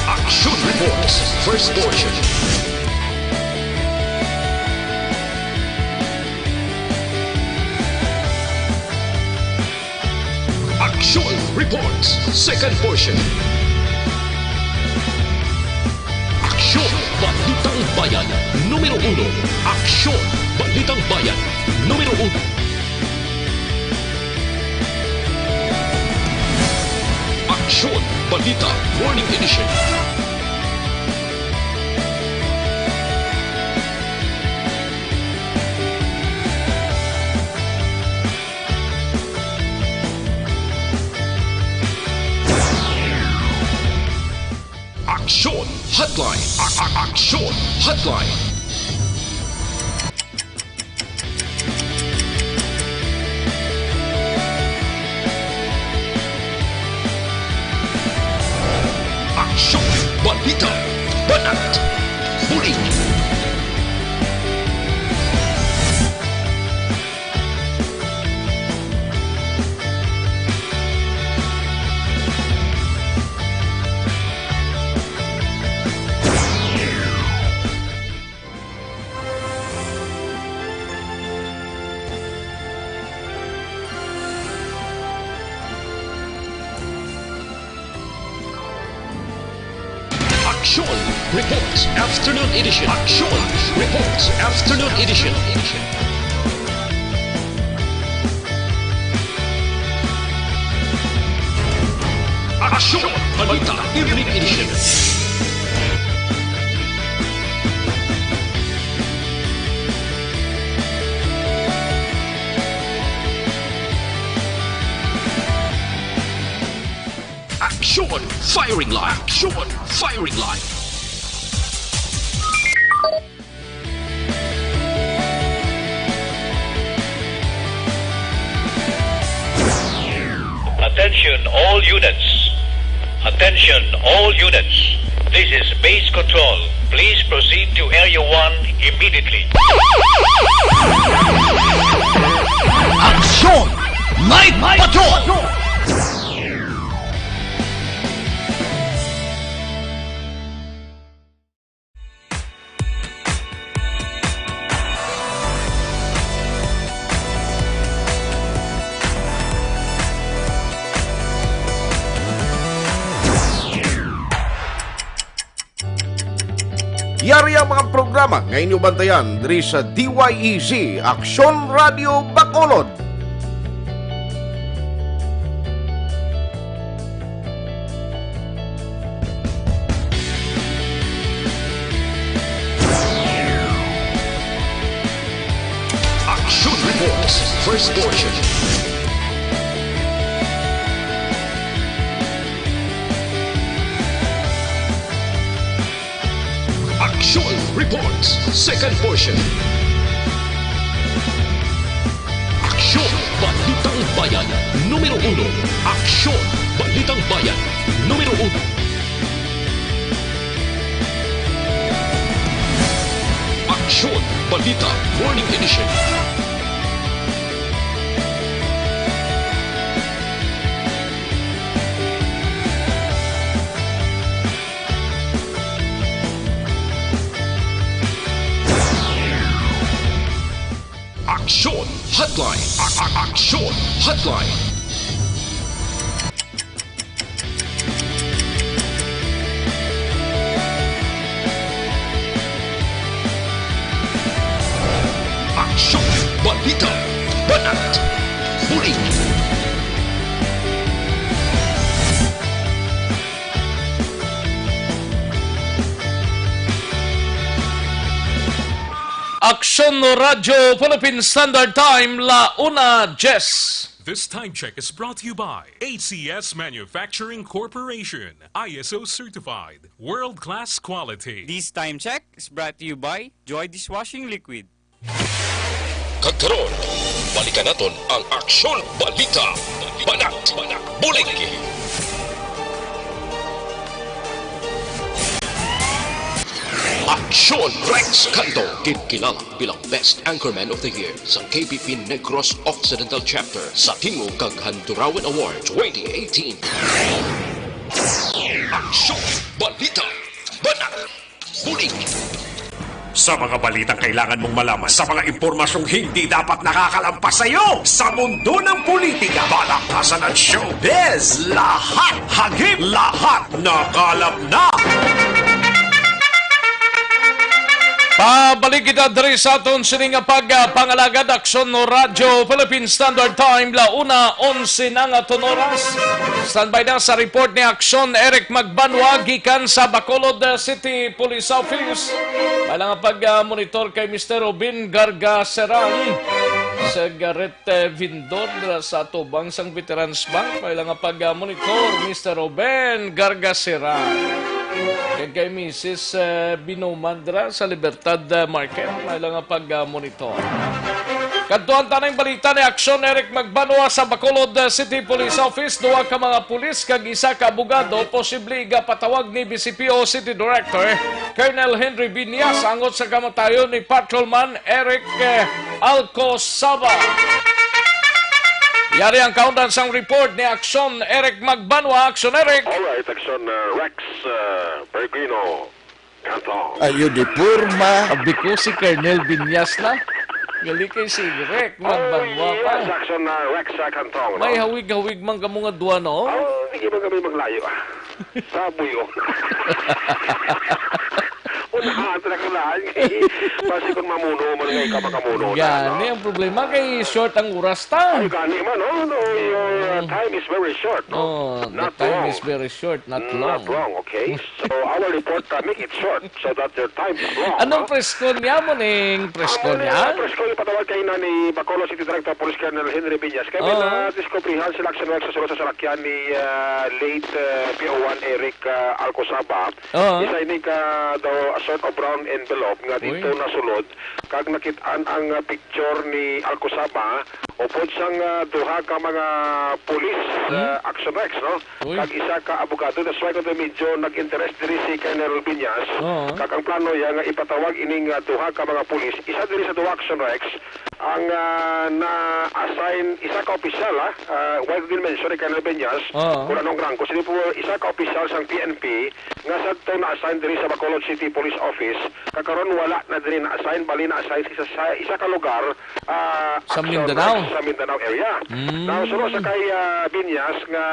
Action Reports, first portion. Action Reports, second portion. Aksyon, Balitang Bayan, numero uno. Aksyon, Balitang Bayan, numero uno. Balita Morning Edition. Aksyon Hotline. A- a- Aksyon Hotline. Aksyon, balita, banat, bulig. Aksyon Reports Afternoon Edition. Aksyon Reports Afternoon Edition. Aksyon Balita Evening Edition. Aksyon Firing Line. Aksyon Firing Line. Attention all units. Attention all units. This is base control. Please proceed to Area one immediately. Aksyon! Night Patrol! Yari ang mga programa nga inyo bantayan diri sa D Y E Z, Aksyon Radio Bacolod. Action Reports, first portion. Action Reports, second portion. Aksyon, Balitang Bayan, numero uno. Aksyon, Balitang Bayan, numero uno. Aksyon, Balita, Morning Edition. Aksyon Hotline. A- a- Aksyon Hotline. Aksyon, balita, banat, bulig. Aksyon Radyo Philippine Standard Time, la una diez. This time check is brought to you by A C S Manufacturing Corporation, I S O certified, world-class quality. This time check is brought to you by Joy Dishwashing Liquid. Kag karon, balikan naton ang aksyon, balita, banat, bulig. Aksyon Rex Canto, ginkilala bilang Best Anchorman of the Year sa K P P Negros Occidental Chapter sa Tingog kag Handurawan Award twenty eighteen. Aksyon, balita, banat, bulig. Sa mga balitang kailangan mong malaman, sa mga impormasyong hindi dapat nakakalampas sa iyo, sa mundo ng politika, balaktasan at showbiz, lahat hagip, lahat nakalap na. Ah, balik kita diri sa aton sini nga pag, ah, pangalagad, Aksyon no Radyo Philippine Standard Time, la una onse na nga aton oras. Standby na sa report ni Aksyon Eric Magbanwa gikan sa Bacolod, ah, City Police Office. May lang nga pag, ah, monitor kay Mister Robin Gargaseran. Sa Garrett eh, vendor dira sa atubang sang Veterans Bank. May lang nga pag-monitor, Mister Ruben Gargasira. Kag kay Missus, eh, Binuman dira sa Libertad, eh, Market. May lang nga pag-monitor. Kadtuan ta ning balita ni Aksyon Eric Magbanwa sa Bacolod, eh, City Police Office. Duha ka mga pulis kag isa ka abogado posible igapatawag ni B C P O City Director Colonel Henry Viñas angot sa kamatayon ni Patrolman Eric, eh, Alcosaba. Yari ang kaundan sang report ni Aksyon Eric Magbanwa. Aksyon Eric. Alright, Aksyon, uh, Rex, uh, Peregrino Cantong. Ayo di porma. Abi ko si Colonel Viñas na. Gali kay si Eric Magbanwa pa. Oh, yes, Aksyon, uh, Rex, uh, Cantong, no? May hawig-hawig man kamo nga duwa, no? Oh, hindi man kami maglayo, ah. Saboy, oh. Unahan, talaga lahat. Basi kung mamuno man nga ikaw makamuno na, no? Gani ang problema kay short ang oras ta. Ay, gani man, no? No, your, uh, Mm. time is very short, no? Oh, the Not time long. is very short, not Mm, long. not long, okay? So, our report, uh, make it short so that your time is long, Anong no? presko niya mo ning presko Amo ni, niya? uh, presko yung patawag kayo na ni Bacolod City Director Police Colonel Henry Viñas. Kaya may Oo. nadiskubrihan sila sa sa sulod sa salakyan ni, uh, late, uh, P O one Eric, uh, Alcosaba. Oo. Isa ini ka daw a sort of brown envelope nga Uy. dito nasulod kag nakit-an ang, uh, picture ni Alcosaba upod sang, uh, duha ka mga pulis, Hmm? uh, Action Rex, no? Uy. Kag isa ka abogado. That's why kundi medyo nag-interest diri si Colonel Viñas. Oo. Kag ang plano niya nga ipatawag ining, uh, duha ka mga pulis, isa diri sa duha Action Rex, ang, ah, na-assign, isa ka opisyal, ah, ah, wala ko din mention ni Colonel Beñas, Oo. kung anong rango. Sini po, isa ka opisyal sang P N P nga sadto na-assign diri sa Bacolod City Police Office. Kakaron wala na diri na-assign, bali na-assign sa, sa isa ka lugar, ah, Sa action Mindanao. sa Mindanao area. Mm. Now, suno sa kay, ah, Beñas nga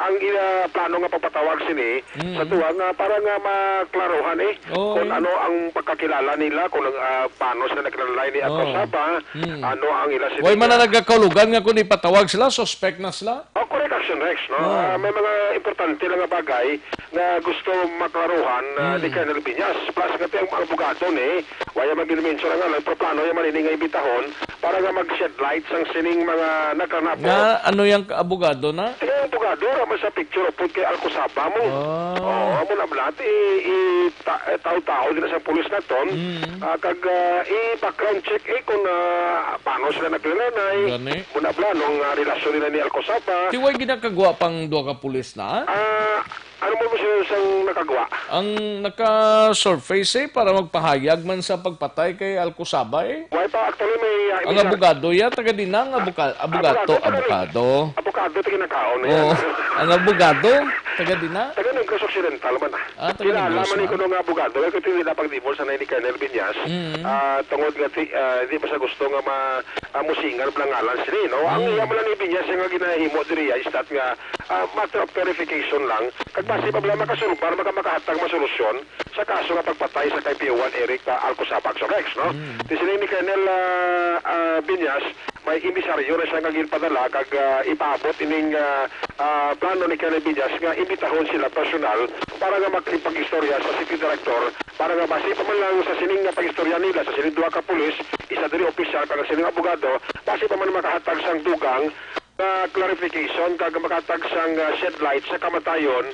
ang ila plano nga pagpatawag sini Mm. sa duha nga para nga maklaruhan, eh, Oo, kung eh. ano ang pagkakilala nila, kung, ah, paano sila nakilala ni Oo. Akosaba, Mm. ano ang ila Way man na sila nagkakaulugan nga kung ipatawag sila, suspect na sila. Oh, correct, Action Rex, no? Oo. Ah, may mga importante lang nga bagay nga gusto maklaruhan, ah, ni Mm. Colonel Viñas. Plus, nga ang abogado ni, wala man ginmension nga lang, pero plano niya man ini nga imbitahon para nga mag-shed light sang sining mga nagkanapo. Nga, ano yang abogado na? Sige, abogado, ra man sa picture, upod kay Alcosaba mo. Ah. Oo, amo na blat, i-, i-, ta-, eh, taw-taw din sa pulis naton. Mm. Ah, kag, ah, i-background check, eh, kung, ah, paano sila naglalanay. Gani. Muna bla, nung, ah, relasyon nila ni Alcosaba. Ti way ginakagwa pang duha ka pulis na? Ah, ano mo siya sang nakagwa? Ang naka-surface, eh, para magpahayag man sa pagpatay kay Alcosaba, eh. Why pa? Actually, may, ah, Ang may sa- abogado, ya, taga di na, ang abuka-, Ah, abogato, abogado, taga ni-, abogado. abogado, taga nakaon na Oo. yan. Ang abogado, taga di na. Taga Negros Occidental man, ah. Ah, taga Kilala Negros man ni man. kuno nga abogado, kaya kung hindi na pag-divorce na ni Colonel Viñas, Mm. ah, tungod nga ti-, ah, di ba sa gusto nga ma-, ah, musingan ang ngalan sila, no? Ang Mm. iya man lang ni Viñas nga ginahimo diri, ah, is that nga, ah, matter of clarification lang. Kag basi pa bala makasulbar, maka-, makahatag masolusyon sa kaso nga pagpatay sa kay P O one Eric, ah, Alcosaba Rex, no? Mm. Ti siling ni Colonel, ah, ah, Viñas, may emisaryo na siya nga ginpadala kag, ah, ipaabot ining, ah, ah, plano ni Colonel Viñas nga imbitahon sila personal para nga makipag-istorya sa city director para nga basi pa man lang sa sining nga pag-istorya nila sa sining duha ka pulis, isa diri opisyal kag sining abogado, basi pa man makahatag sang dugang nga clarification kag makahatag sang, ah, shed light sa kamatayon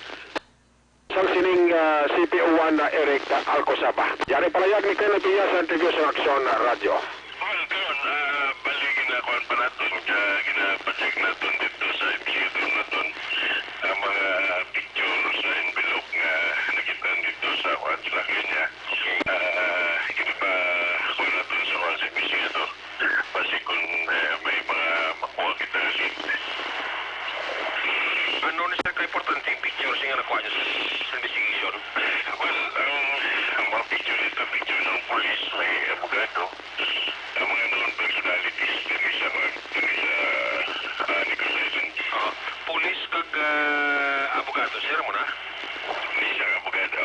sang sining, ah, C P O one na Eric Alcosaba. Yari palayag ni Colonel Villa sa interview sa Aksyon Radyo. Well, karon, ah, bali ginakuan pa naton, ga-, ginapacheck naton dito sa investigator naton ang mga picture sa envelope nga nakita dito sa kuan sa kanya. Okay. Ah, ginapakuan naton sa kuan sa investigator. Basi kung, eh, may mga makuha kita lead. Ano ni, sir, ka-importante ang picture siya nga nakuha niya sa, sa investigation? Well, ang, ang mga picture dito, picture ng pulis, may abogado. Ang mga known personalities, diri sa, diri sa, ah, Negros Island. Ah, pulis kag, ah, abogado, sir, mo na? May isang abogado.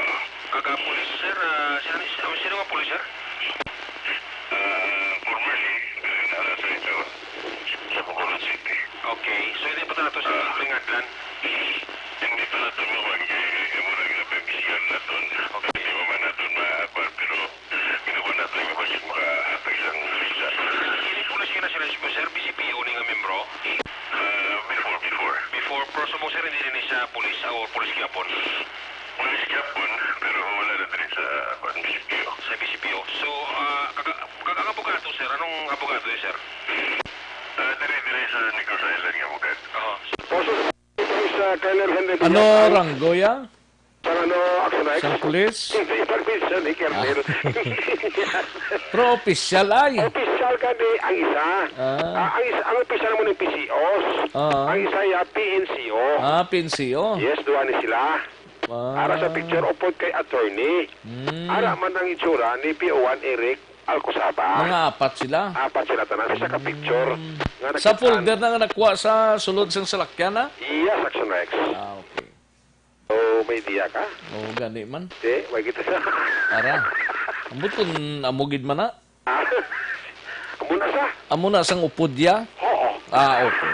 Kag, ah, pulis, sir, ah, sino, sino, sino nga pulis, sir? Hindi pa naton makuha kay amo na gina-, pag-isigan naton. Okay. Hindi pa man naton ma-, pero ginakuha naton yung budget makahatag sang visa. Ini police ka national, sir, B C P O ni nga membro? Ah, before, before. Before, pero subong, sir, hindi ni siya police o police gyapon? Police gyapon, pero wala na diri sa, kuwan, B C P O. Sa B C P O. So, ah, kag-, kag-, ang abogado, sir, anong abogado yun, sir? Ah, diri, diri sa Negros Island nga abogado. Oo. Sa Colonel Henry Ano Villar, ang ranggo ya? Sa ano, Action X? Sang pulis? Hindi, pag-, minsan ni Colonel. Ah. Pero opisyal ay. Opisyal ka di, ang isa. Ah. Ah, ang isa, ang opisyal mo ng P C Os. Ah. Ang isa ya P N C O. Ah, P N C O. Yes, duha ni sila. Ah. Ara sa picture, upod kay attorney. Mm. Ara man ang itsura ni P O one Eric Alcosaba. Mga apat sila. Apat sila tanan. Isa ka picture Mm. nga Sa nakita-, folder na nga nakuha sa sulod sang salakyan, ha? Yes, Action X. Ah, okay. Oh, may idea ka? Oh, gani man. Di, may kita sa Ara. Ambot kung amo gid man na. Ah, amo na sa? Amo na sang upod ya? Oo. Ah, okay.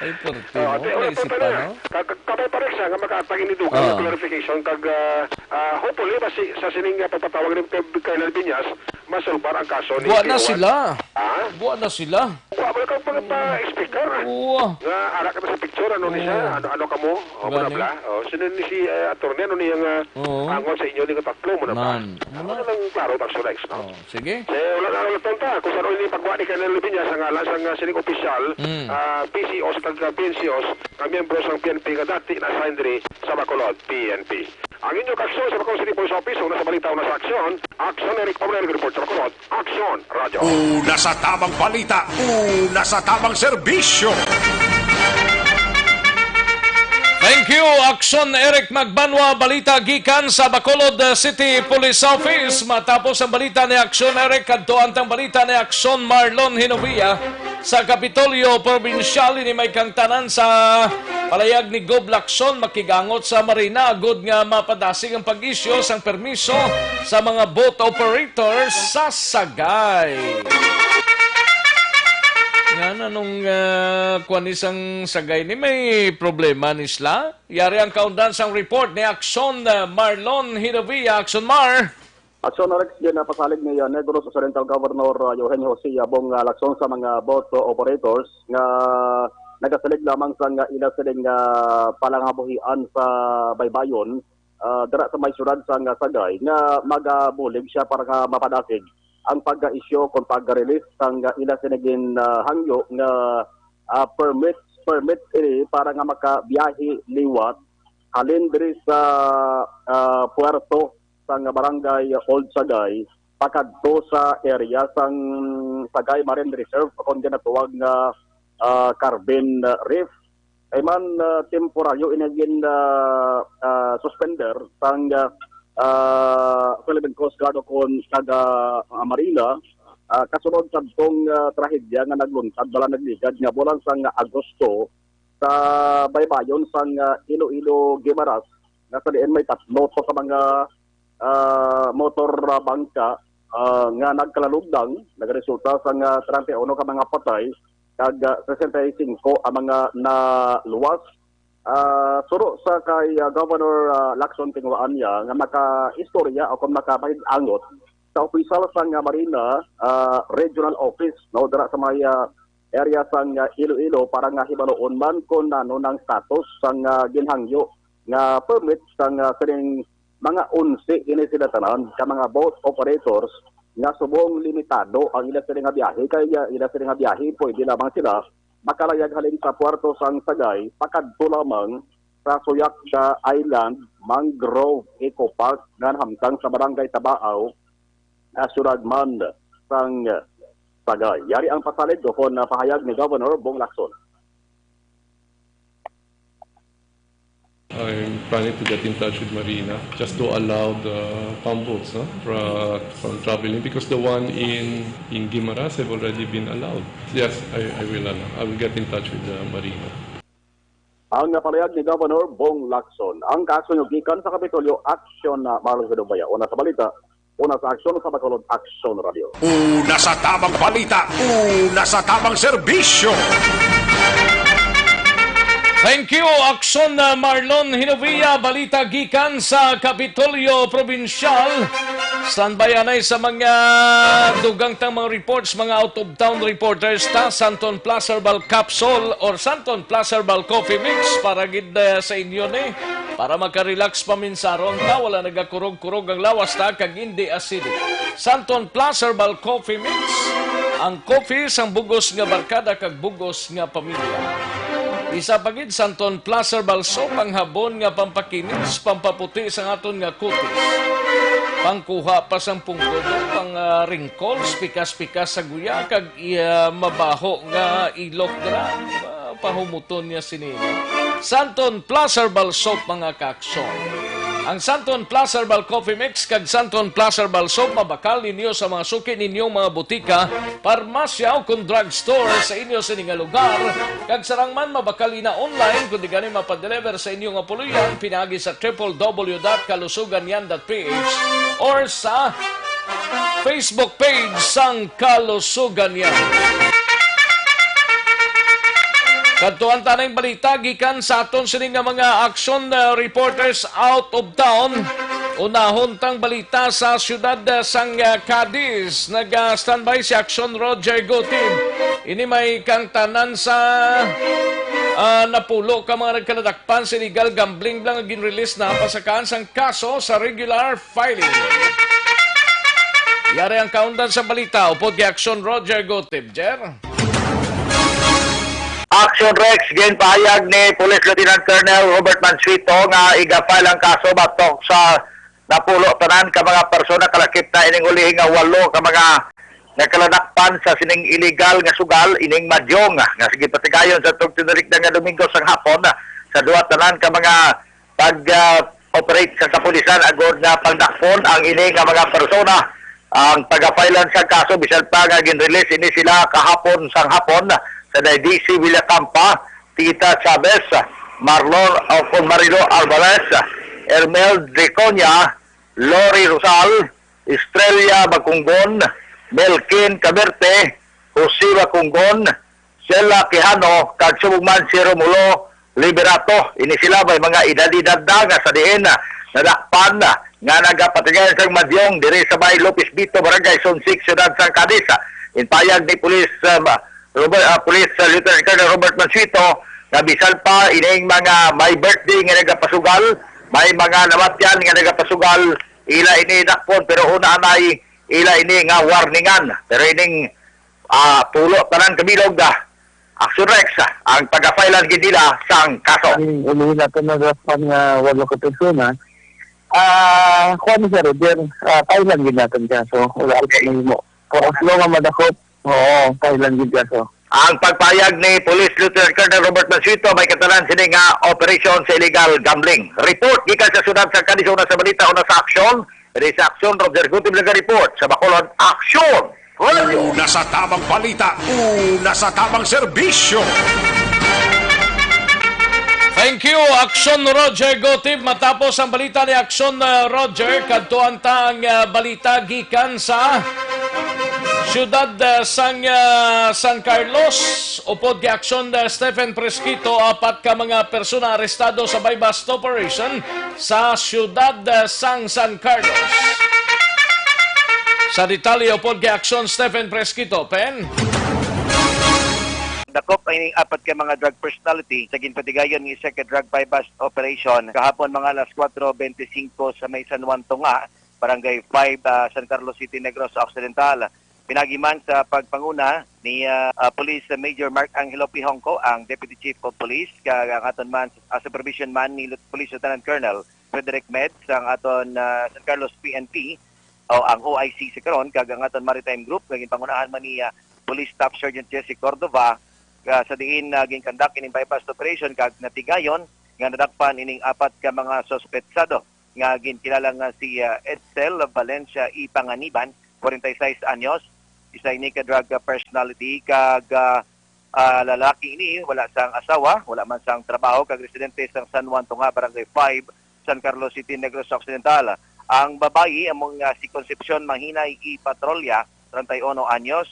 Ay, perte, Oo, no? di, wala pa Naisipan, pala. no? Ka-, ka-, kabay pa rin siya nga makahatag ini dugang nga Oo. clarification kag, ah, ah, hopefully, basi, sa sining, ah, pagpatawag ni Colonel Viñas, masulbar ang kaso ni Buwa na P O one. sila. Ha? Buwa na sila. Wa, wala ka pang pa-explicar. Oo. Nga, ara ka na sa picture, ano ni siya? Oo. Ano, ano ka mo? O, muna Gani. bla? O, sino ni si, eh, attorney? Ano ni ang, ah, Oo. angon sa inyo ni katatlo? Muna bla? Man. Ano Muna. na lang klaro, Action X, no? Oh, sige. So, wala na lang tonta. Kung saan ni pagwa ni Colonel Lubinya sa ngalan sa nga sining opisyal, Mm. ah, P C Os kag, ah, P N C Os, nga miyembro sang P N P nga dati na-assign diri sa Bacolod, P N P. Ang inyo kaaksyon sa Bacolod City Police Office, una sa balita, una sa aksyon. Aksyon, Eric Paulero, report sa Bacolod. Aksyon, Radyo. Una sa tamang balita, una sa tamang serbisyo. Thank you, Aksyon Eric Magbanwa. Balita gikan sa Bacolod, uh, City Police Office. Matapos ang balita ni Aksyon Eric, kadto ang tang balita ni Aksyon Marlon Hinovia. Sa Kapitolyo Probinsyal, ini may kangtanan sa palayag ni Gob Lacson, makigangot sa Marina agud nga mapadasig ang pag-isyu sang permiso sa mga boat operators sa Sagay. Nga na nung, ah, kuwan ni sang Sagay ni may problema ni sila? Yari ang kaundan sang report ni Aksyon, ah, Marlon Hinovia. Aksyon Mar. Aksyon Rex, ginapasalig ni, uh, Negros Occidental Governor, uh, Eugenio Jose Yabong, uh, Lacson sa mga boat operators nga nagasalig lamang sa nga ila sining, uh, palangabuhian sa baybayon, uh, dira sa may syudad sa nga Sagay nga magabulig siya para nga mapadasig ang pag-issue kung pag-release sang ila sining, uh, hangyo nga, uh, permit, permit ini para nga makabiyahe liwat halin diri sa, uh, puerto sang Barangay Old Sagay pakadto sa area sang Sagay Marine Reserve, kon ginatawag nga, ah, Carbon Reef. Kay man, ah, temporaryo ini gin, ah, ah, suspender sang, ah, ah, Philippine Coast Guard o kon taga, ah, Marina, ah, kasunod sadtong, ah, trahedya nga nagluntad bala nagligad nga bulan sang Agosto sa baybayon sang, ah, Iloilo Guimaras, nga sa diin may tatlo to ka mga, ah, motor, ah, bangka, ah, nga nagkalalugdang, nagresulta sang, ah, treinta y uno ka mga patay, kag, ah, sesenta y cinco ang mga naluwas. Ah, suro sa kay, ah, Governor, ah, Lacson Tinguaan niya nga makaistorya o kung makapahig-angot sa opisyal sang, ah, Marina, ah, Regional Office, no, dira sa may, ah, area sang, ah, Iloilo para nga hibaluon man kung ano nang status sang, ah, ginhangyo nga permit sang, ah, sining mga onse ini sila tanan ka mga boat operators nga subong limitado ang ila sila nga biyahe, kay, ah, ila sila nga biyahe pwede lamang sila makalayag halin sa puerto sang Sagay pakadto lamang sa Suyakta Island, Mangrove Eco Park nga nahamtang sa Barangay Tabaaw, ah, siyudad man sang Sagay. Yari ang pasalig o kon, ah, pahayag ni Governor Bong Lacson. I'm planning to get in touch with Marina just to allow the pump boats, no, fra-, from traveling, because the one in, in Guimaras have already been allowed. Yes, I, I will, ano, I will get in touch with the Marina. Ang napalihag ni Governor Bong Lacson. Ang kaso nyo gikan sa Kapitolyo, Aksyon na Marlon Gadubaya. Una sa balita, una sa aksyon sa Bacolod, Aksyon Radio. Una sa tamang balita, una sa tamang serbisyo. Thank you, Action, uh, Marlon Hinovia. Balita gikan sa Kapitolyo Probinsyal. Standby anay sa mga dugang tang mga reports, mga out-of-town reporters ta. Santon Plus Herbal Capsule or Santon Plus Herbal Coffee Mix para gid, uh, sa inyo ni. Para makarelax paminsaron ta, wala nagakurog-kurog ang lawas ta, kag hindi acidic. Santon Plus Herbal Coffee Mix, ang coffee sang bugos nga barkada kag bugos nga pamilya. Isa pa gid, Santon Plus Herbal Soap, ang habon nga pampakinis, pampaputi sang aton nga kutis. Pangkuha pa sang pungkod, pang, ah, wrinkles, pikas-pikas sa guya, kag iya mabaho nga ilok dira. Ah, pahumuton niya sini, no? Santon Plus Herbal Soap, mga kakson. Ang Santon Plus Herbal Coffee Mix kag Santon Plus Herbal Soap mabakal ninyo sa mga suki ninyong mga butika, parmasya o kon drugstore sa inyo sini nga lugar, kag sarang man mabakal ina online kundi gani mapadeliver sa inyo nga puloy-an pinaagi sa triple W dot kalusuganyan dot P H or sa Facebook page sang Kalusuganyan. Kadtuan ta ning balita gikan sa aton sini nga mga action, uh, reporters out of town. Unahon tang balita sa siyudad, uh, sang, uh, Cadiz. Nag-standby si Action Roger Gutib. Ini may kang tanan sa, uh, napulo ka mga nagkaladakpan sa illegal gambling lang nga ginrelease na pasakaan sang kaso sa regular filing. Yari ang kaundan sa balita, upod kay Action Roger Gutib. Jer? Action Rex, ginpahayag ni Police Lieutenant Colonel Robert Mansueto nga iga-file ang kaso batok sa napulo tanan ka mga persona, kalakip na ining ulihi nga walo ka mga nagkaladakpan sa sining illegal nga sugal ining madyong nga sige patigayon sa tugtinarik na nga Domingo sang hapon sa duha tanan ka mga pag, ah, operate sa kapulisan agod nga pagdakpon ang ini nga mga persona. Ang pagapailan sa kaso, bisan pa nga ginrelease ini sila kahapon sang hapon sa D C Villacampa, Tita Chavez, Marlon o kon Marilo Alvarez, Ermel Deconia, Lori Rosal, Estrella Bacunggon, Melkin Caberte, Jose Bacunggon, Sela Quijano, kag subong man si Romulo Liberato. Ini sila may mga edad-edad na nga sa diin, ah, nadakpan, ah, nga nagapatigayon sang madyong diri sa may Lopez Vito, Barangay Zone six, Siyudad sang Cadiz. Ginpahayag ni Police, ah, Robert, ah, Police, ah, Lieutenant Colonel Robert Mansueto nga bisan pa ining mga may birthday nga nagapasugal, may mga namatyan nga nagapasugal, ila ini dakpon, pero una anay ila ini nga warningan. Pero ining, ah, pulo tanan kabilog, ah, Action Rex, ah, ang pagapailan gid nila sang kaso. Ang uli nato na dapat nga walo ka persona, ah, kuwan, sir, Roger, ah, file lang gid natin kaso. Wala pa Okay. nahimo. For as long nga madakop, oo, file lang gid kaso. Ang pagpayag ni Police Lieutenant Colonel Robert Mansueto may katanan sini nga operasyon sa illegal gambling. Report gikan sa siyudad sa Cadiz, una sa balita, una sa aksyon. Diri sa aksyon, Roger Gutib nag-report sa Bacolod Aksyon. Una sa tamang balita, una sa tamang serbisyo. Thank you, Action Roger Gotib. Matapos ang balita ni Action, uh, Roger, kadtuan ta ang, uh, balita gikan sa siyudad, uh, sang, uh, San Carlos. Upod kay Action, uh, Stephen Presquito, apat ka mga persona arestado sa buy-bust operation sa siyudad, uh, sang San Carlos. Sa detalye, upod kay Action Stephen Presquito, Pen. Dakop ang apat ka mga drug personality sa ginpatigayon nga isa ka drug buy-bust operation kahapon mga alas kuwatro bente singko sa may San Juan Tunga, Barangay five, ah, San Carlos City, Negros Occidental. Pinagi man sa pagpanguna ni, ah, ah, Police Major Mark Angelo Pihongco, ang Deputy Chief of Police, kag ang aton man, ah, supervision man ni Lut-, Police Lieutenant Colonel Frederick Meds, ang aton, ah, San Carlos P N P, o ang O I C sa karon, kag ang aton maritime group nga ginpangunahan man ni, ah, Police Staff Sergeant Jesse Cordova, ah, sa diin, ah, ginkandak ining buy-bust operation kag natigayon nga nadakpan ining apat ka mga suspetsado nga ginkilala nga si, ah, Edsel Valencia Ipanganiban, forty-six anyos, isa ini ka drug, ah, personality, kag, ah, ah, lalaki ini, wala sang asawa, wala man sang trabaho, kag residente sang San Juan Tunga, Barangay five, San Carlos City, Negros Occidental. Ang babayi, amo nga si Concepcion Mahinay Ipatrolya, treinta y uno anyos,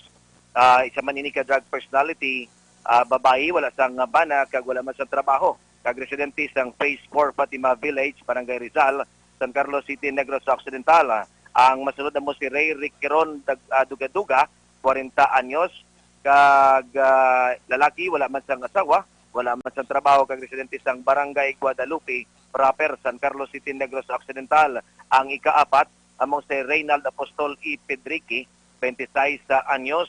ah, isa man ini ka drug personality, ah, babayi, wala sang bana, kag wala man sang trabaho. kag residente sang Phase four Fatima Village, Barangay Rizal, San Carlos City, Negros Occidental. Ang masunod namo si Ray Riqueron Dag-, ah, Dugaduga, kwarenta anyos, kag, ah, lalaki, wala man sang asawa, wala man sang trabaho, kag residente sang Barangay Guadalupe proper, San Carlos City, Negros Occidental. Ang ikaapat amo si Reynald Apostol E. Pedrique, twenty-six anyos,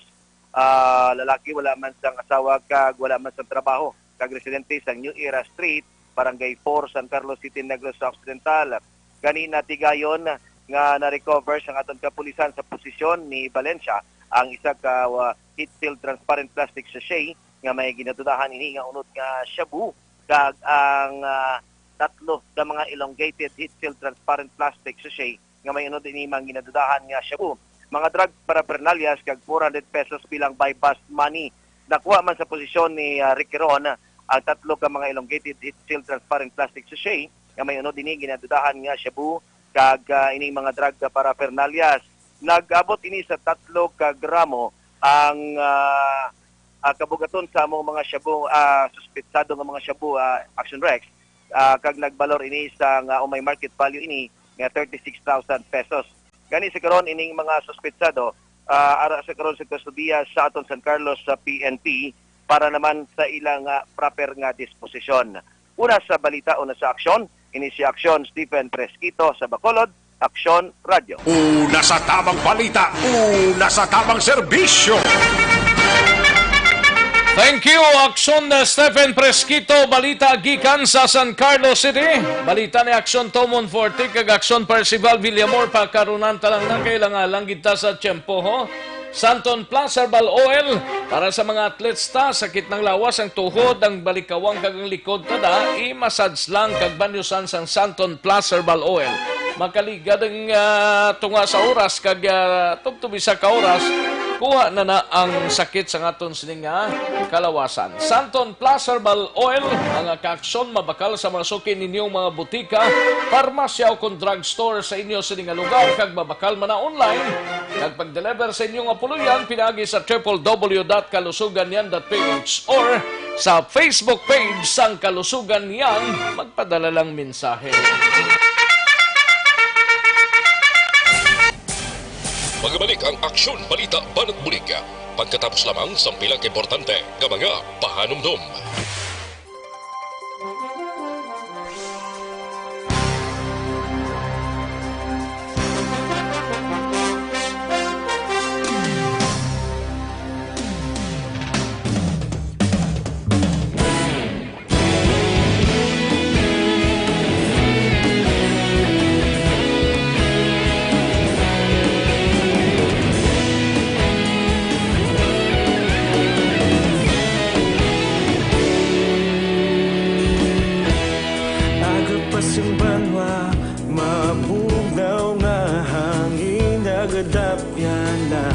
ah, lalaki, wala man sang asawa kag wala man sang trabaho, kag residente sa New Era Street, Barangay four, San Carlos City, Negros Occidental. Gani, natigayon nga na-recover sang aton kapulisan sa posisyon ni Valencia ang isa ka, ah, heat-filled transparent plastic sachet nga may ginadudahan ini nga unod nga shabu, kag ang, ah, tatlo ka mga elongated heat-filled transparent plastic sachet nga may unod ini mga ginadudahan nga shabu, mga drug paraphernalias, kag four hundred pesos bilang buy-bust money. Nakuha man sa posisyon ni, ah, Riqueron ang tatlo ka mga elongated heat-filled transparent plastic sachet nga may unod ini ginadudahan nga shabu, kag, ah, ining mga drug paraphernalias. Nag-abot ini sa tatlo ka gramo ang, ah, ah, kabugaton sa among mga shabu, ah, suspetsado nga mga shabu, ah, Action Rex, ah, kag nagbalor ini sa nga, o may market value ini nga thirty-six thousand pesos. Gani sa karon, ining mga suspetsado, ah, ara sa karon sa kustodiya sa aton San Carlos sa P N P para naman sa ilang, ah, proper nga disposisyon. Una sa balita, una sa aksyon, ini si Aksyon Stephen Fresquito sa Bacolod, Aksyon Radyo. Una sa tamang balita, una sa tamang serbisyo. Thank you, Aksyon, uh, Stephen Fresquito. Balita gikan sa San Carlos City. Balita ni Aksyon Tomon Forte kag Aksyon Percival Villamor. Pakarunan ta lang na kay lang-alang gid ta sa tiyempo, ho. Santon Plus Herbal Oil para sa mga athletes ta. Sakit ng lawas, ang tuhod, ang balikawang kag ang likod ta da, i-massage lang kag banyosan sang Santon Plus Herbal Oil. Makaligad ang, ah, tunga sa oras kag, ah, tubtob isa ka oras, kuha na na ang sakit sa aton sining nga kalawasan. Santon Plus Herbal Oil, mga kaaksyon, mabakal sa mga suki ninyong mga butika, parmasya o kon drugstore sa inyo sining nga lugar, kag mabakal man na online. Kag pag-deliver sa inyo nga puluyan pinaagi sa triple W dot kalusugan yan dot P H or sa Facebook page sang Kalusugan Yan. Magpadala lang mensahe. Magbalik ang Aksyon Balita Banat Bulig pagkatapos lamang sang pila ka importante nga mga pahanumdom. Aga pa sing banwa, mabugnaw nga hangin, nagadapyan na.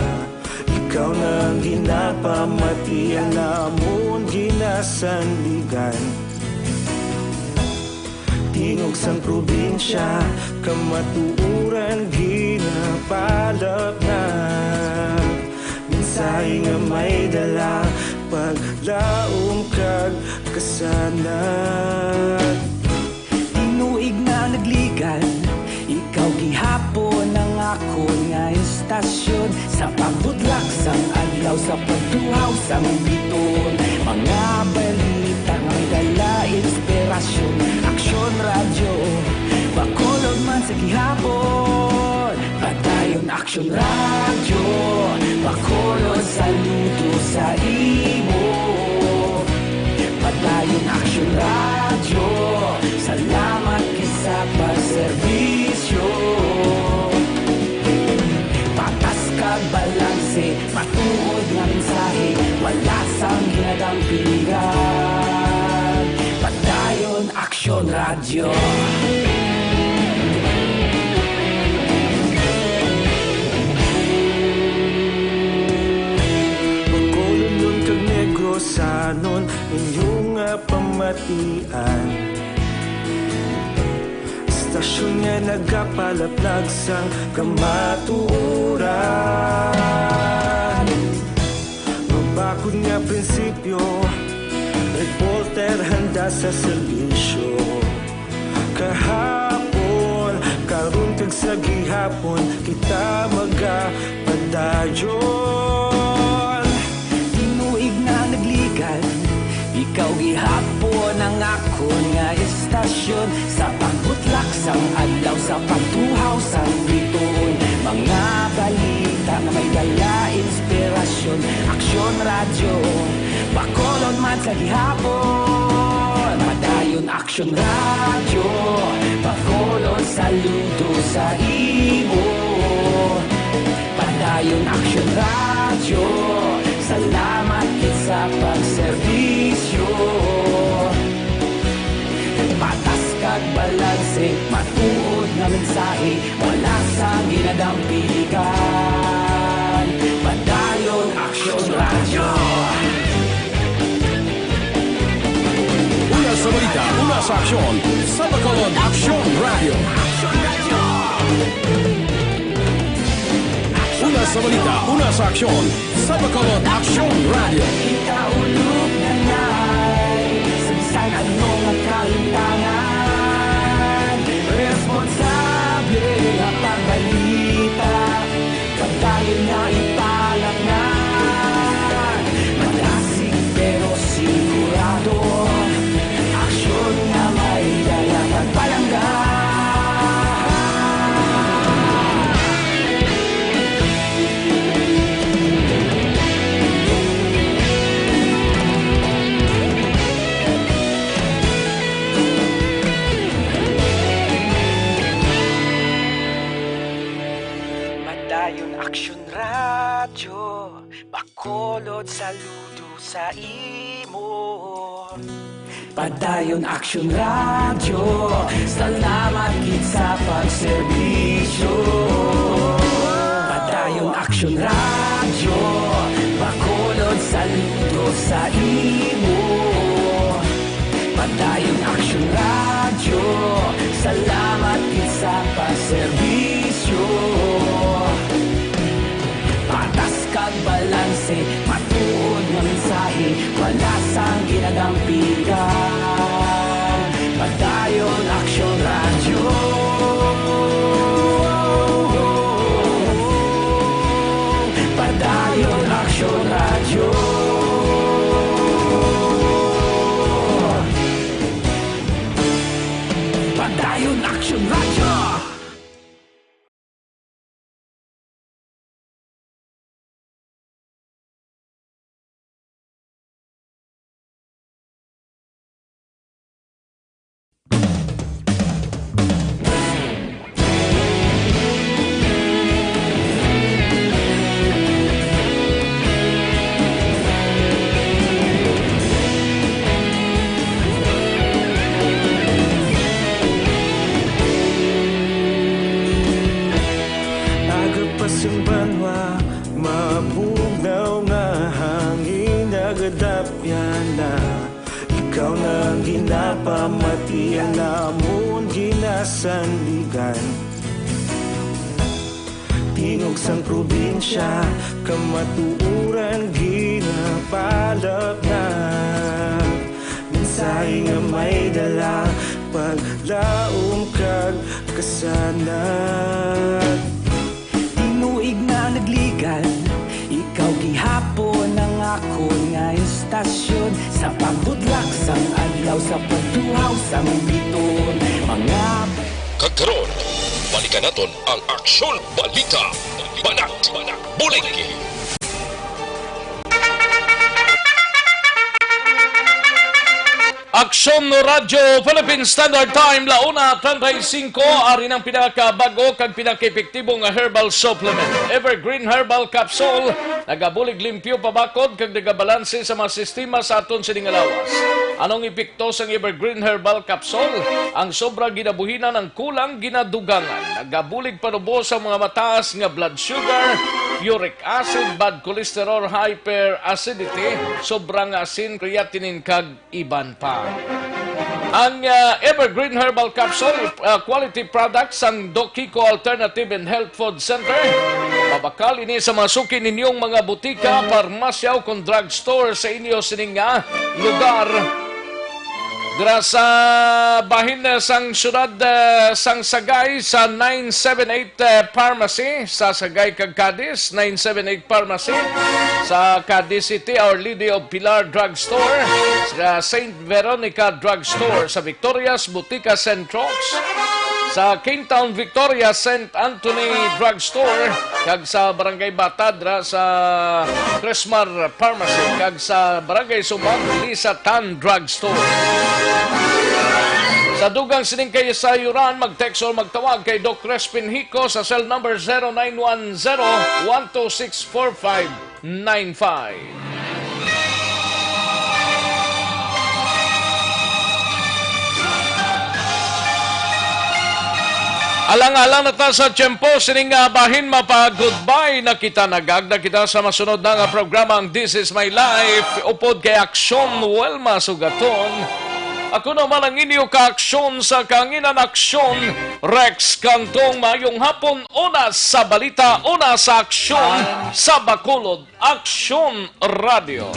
Ikaw na ang ginapamati, ang amon ginasandigan. Tingog sang probinsya, kamatuoran ginapalapnag. Mensahe nga may dala, paglaom kag kasanag. Tinuig na nagligad, ikaw gihapon ang akon nga istasyon. Sa pagbudlak sang adlaw, sa pagtuhaw sang biton, mga balita nga may dala inspirasyon. Aksyon Radyo, Bacolod man sa gihapon. Padayon Aksyon Radyo, Bacolod, saludo sa imo. Padayon Aksyon Radyo, salamat kay sa pagserbisyo. Patas kag balanse, matuod nga mensahe, wala sang ginadampingan. Padayon Aksyon Radyo. Bacolodnon kag Negrosanon, inyo nga pamatian. Istasyon nga nagapalaplag sang kamatuoran. Mabakod nga prinsipyo, reporter handa Sa serbisyo kahapon, karon kag sa gihapon, kita magapadayon. Tinuig na nagligan, ikaw gihapon ang akon nga estasyon. Sa pagbutlak sang adlaw, sa pagtuhaw sang bituon, mga balita nga may dala inspirasyon. Aksyon Radyo, Bacolod man sa gihapon. Padayon Aksyon Radyo, Bacolod, saludo sa imo. Padayon Aksyon Radyo, salamat gid sa pagserbisyo. Patas kag balanse, matuod nga mensahe, wala sang ginadampigan. Padayon Aksyon Radyo. Una sa balita, una sa aksyon, sa Bacolod Aksyon Radyo. Una sa balita, una sa aksyon, sa Bacolod Aksyon Radyo. Ikaulog na na'y sa bisan ano nga kalimtangan. Responsable nga pagbalita, pagdayon nga ipalatnag. Malasig pero sigurado, aksyon nga may dala kag palangga. Padayon Aksyon Radyo, Bacolod, saludo sa imo. Padayon Aksyon Radyo, salamat gid sa pagserbisyo. Padayon Aksyon Radyo, Bacolod, saludo sa imo. Padayon Aksyon Radyo, salamat gid sa pagserbisyo. Patas kag balanse, matuod nga mensahe, wala sang ginadampigan. Padayon Aksyon Radyo. Padayon Aksyon Radyo. Padayon Aksyon Radyo. Aga pa sing banwa, mabugnaw nga hangin, nagadapyan na. Ikaw na ang ginapamati, ang amon ginasandigan. Tingog sang probinsya, kamatuoran ginapalapnag. Mensahe nga may dala, paglaom kag kasanag. Tinuig na nagligan, ikaw gihapon ang akon nga estasyon. Sa pagbutlak sang adlaw, sa pagtuhaw sang bituon, mga Kag karon, balikan naton ang Aksyon Balita. Banat, Bulig. Aksyon Radyo Philippine Standard Time, la una treinta y cinco, ari ang pinakabag-o kag pinakaepektibo nga herbal supplement, Evergreen Herbal Capsule. Nagabulig limpyo pabakod kag nagabalanse sa mga sistema sa aton sining nga lawas. Anong epekto sang Evergreen Herbal Capsule? Ang sobra ginabuhinan, ang kulang ginadugangan. Nagabulig panubo sa mga mataas nga blood sugar, uric acid, bad cholesterol, hyperacidity, sobra nga asin, creatinine, kag iban pa. Ang, ah, Evergreen Herbal Capsule, ah, quality product sang Doc Kiko Alternative and Health Food Center. Mabakal ini sa mga suki ninyong mga butika, parmasya, o kon drugstore sa inyo sining nga lugar. Dira sa bahin, eh, sang syudad, eh, sang Sagay sa nine seven eight, eh, Pharmacy, sa Sagay kag Cadiz, nine seven eight Pharmacy, sa Cadiz City, Our Lady of Pilar Drugstore, sa Saint Veronica Drugstore, sa Victorias, Boticas and Trox, sa Kingtown, Victoria, Saint Anthony Drugstore, kag sa Barangay Batad, dira sa Cresmar Pharmacy, kag sa Barangay Sumbag, Lisa Tan Drugstore. Sa dugang sining kasayuran, mag-text or magtawag kay Doc Crispin Hico sa cell number zero nine one zero, one two six, four five nine five. Alang-alang na ta sa tiyempo sining, ah, bahin, mapa-goodbye na kita. Nag-agda kita sa masunod na nga programa, ang This Is My Life, upod kay Aksyon Wilma Sugaton. Ako naman ang inyo ka-aksyon sa kanginan, Aksyon Rex Cantong. Mayong hapon, una sa balita, una sa aksyon, sa Bacolod Aksyon Radio.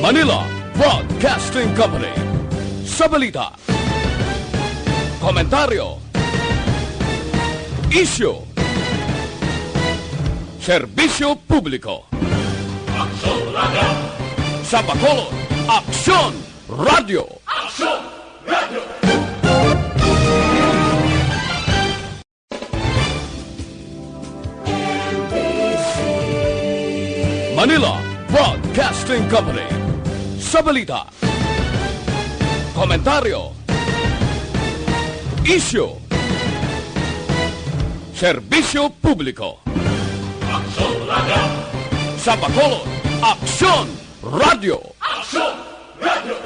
Manila Broadcasting Company. Sa balita, komentaryo, isyu, serbisyo publiko. Aksyon Radio. Sa Bacolod, Aksyon Radio. Aksyon Radio. Manila Broadcasting Company. Sa balita, komentaryo, isyu, serbisyo publiko. Aksyon Radio. Sa Bacolod, Aksyon Radio. Aksyon Radio.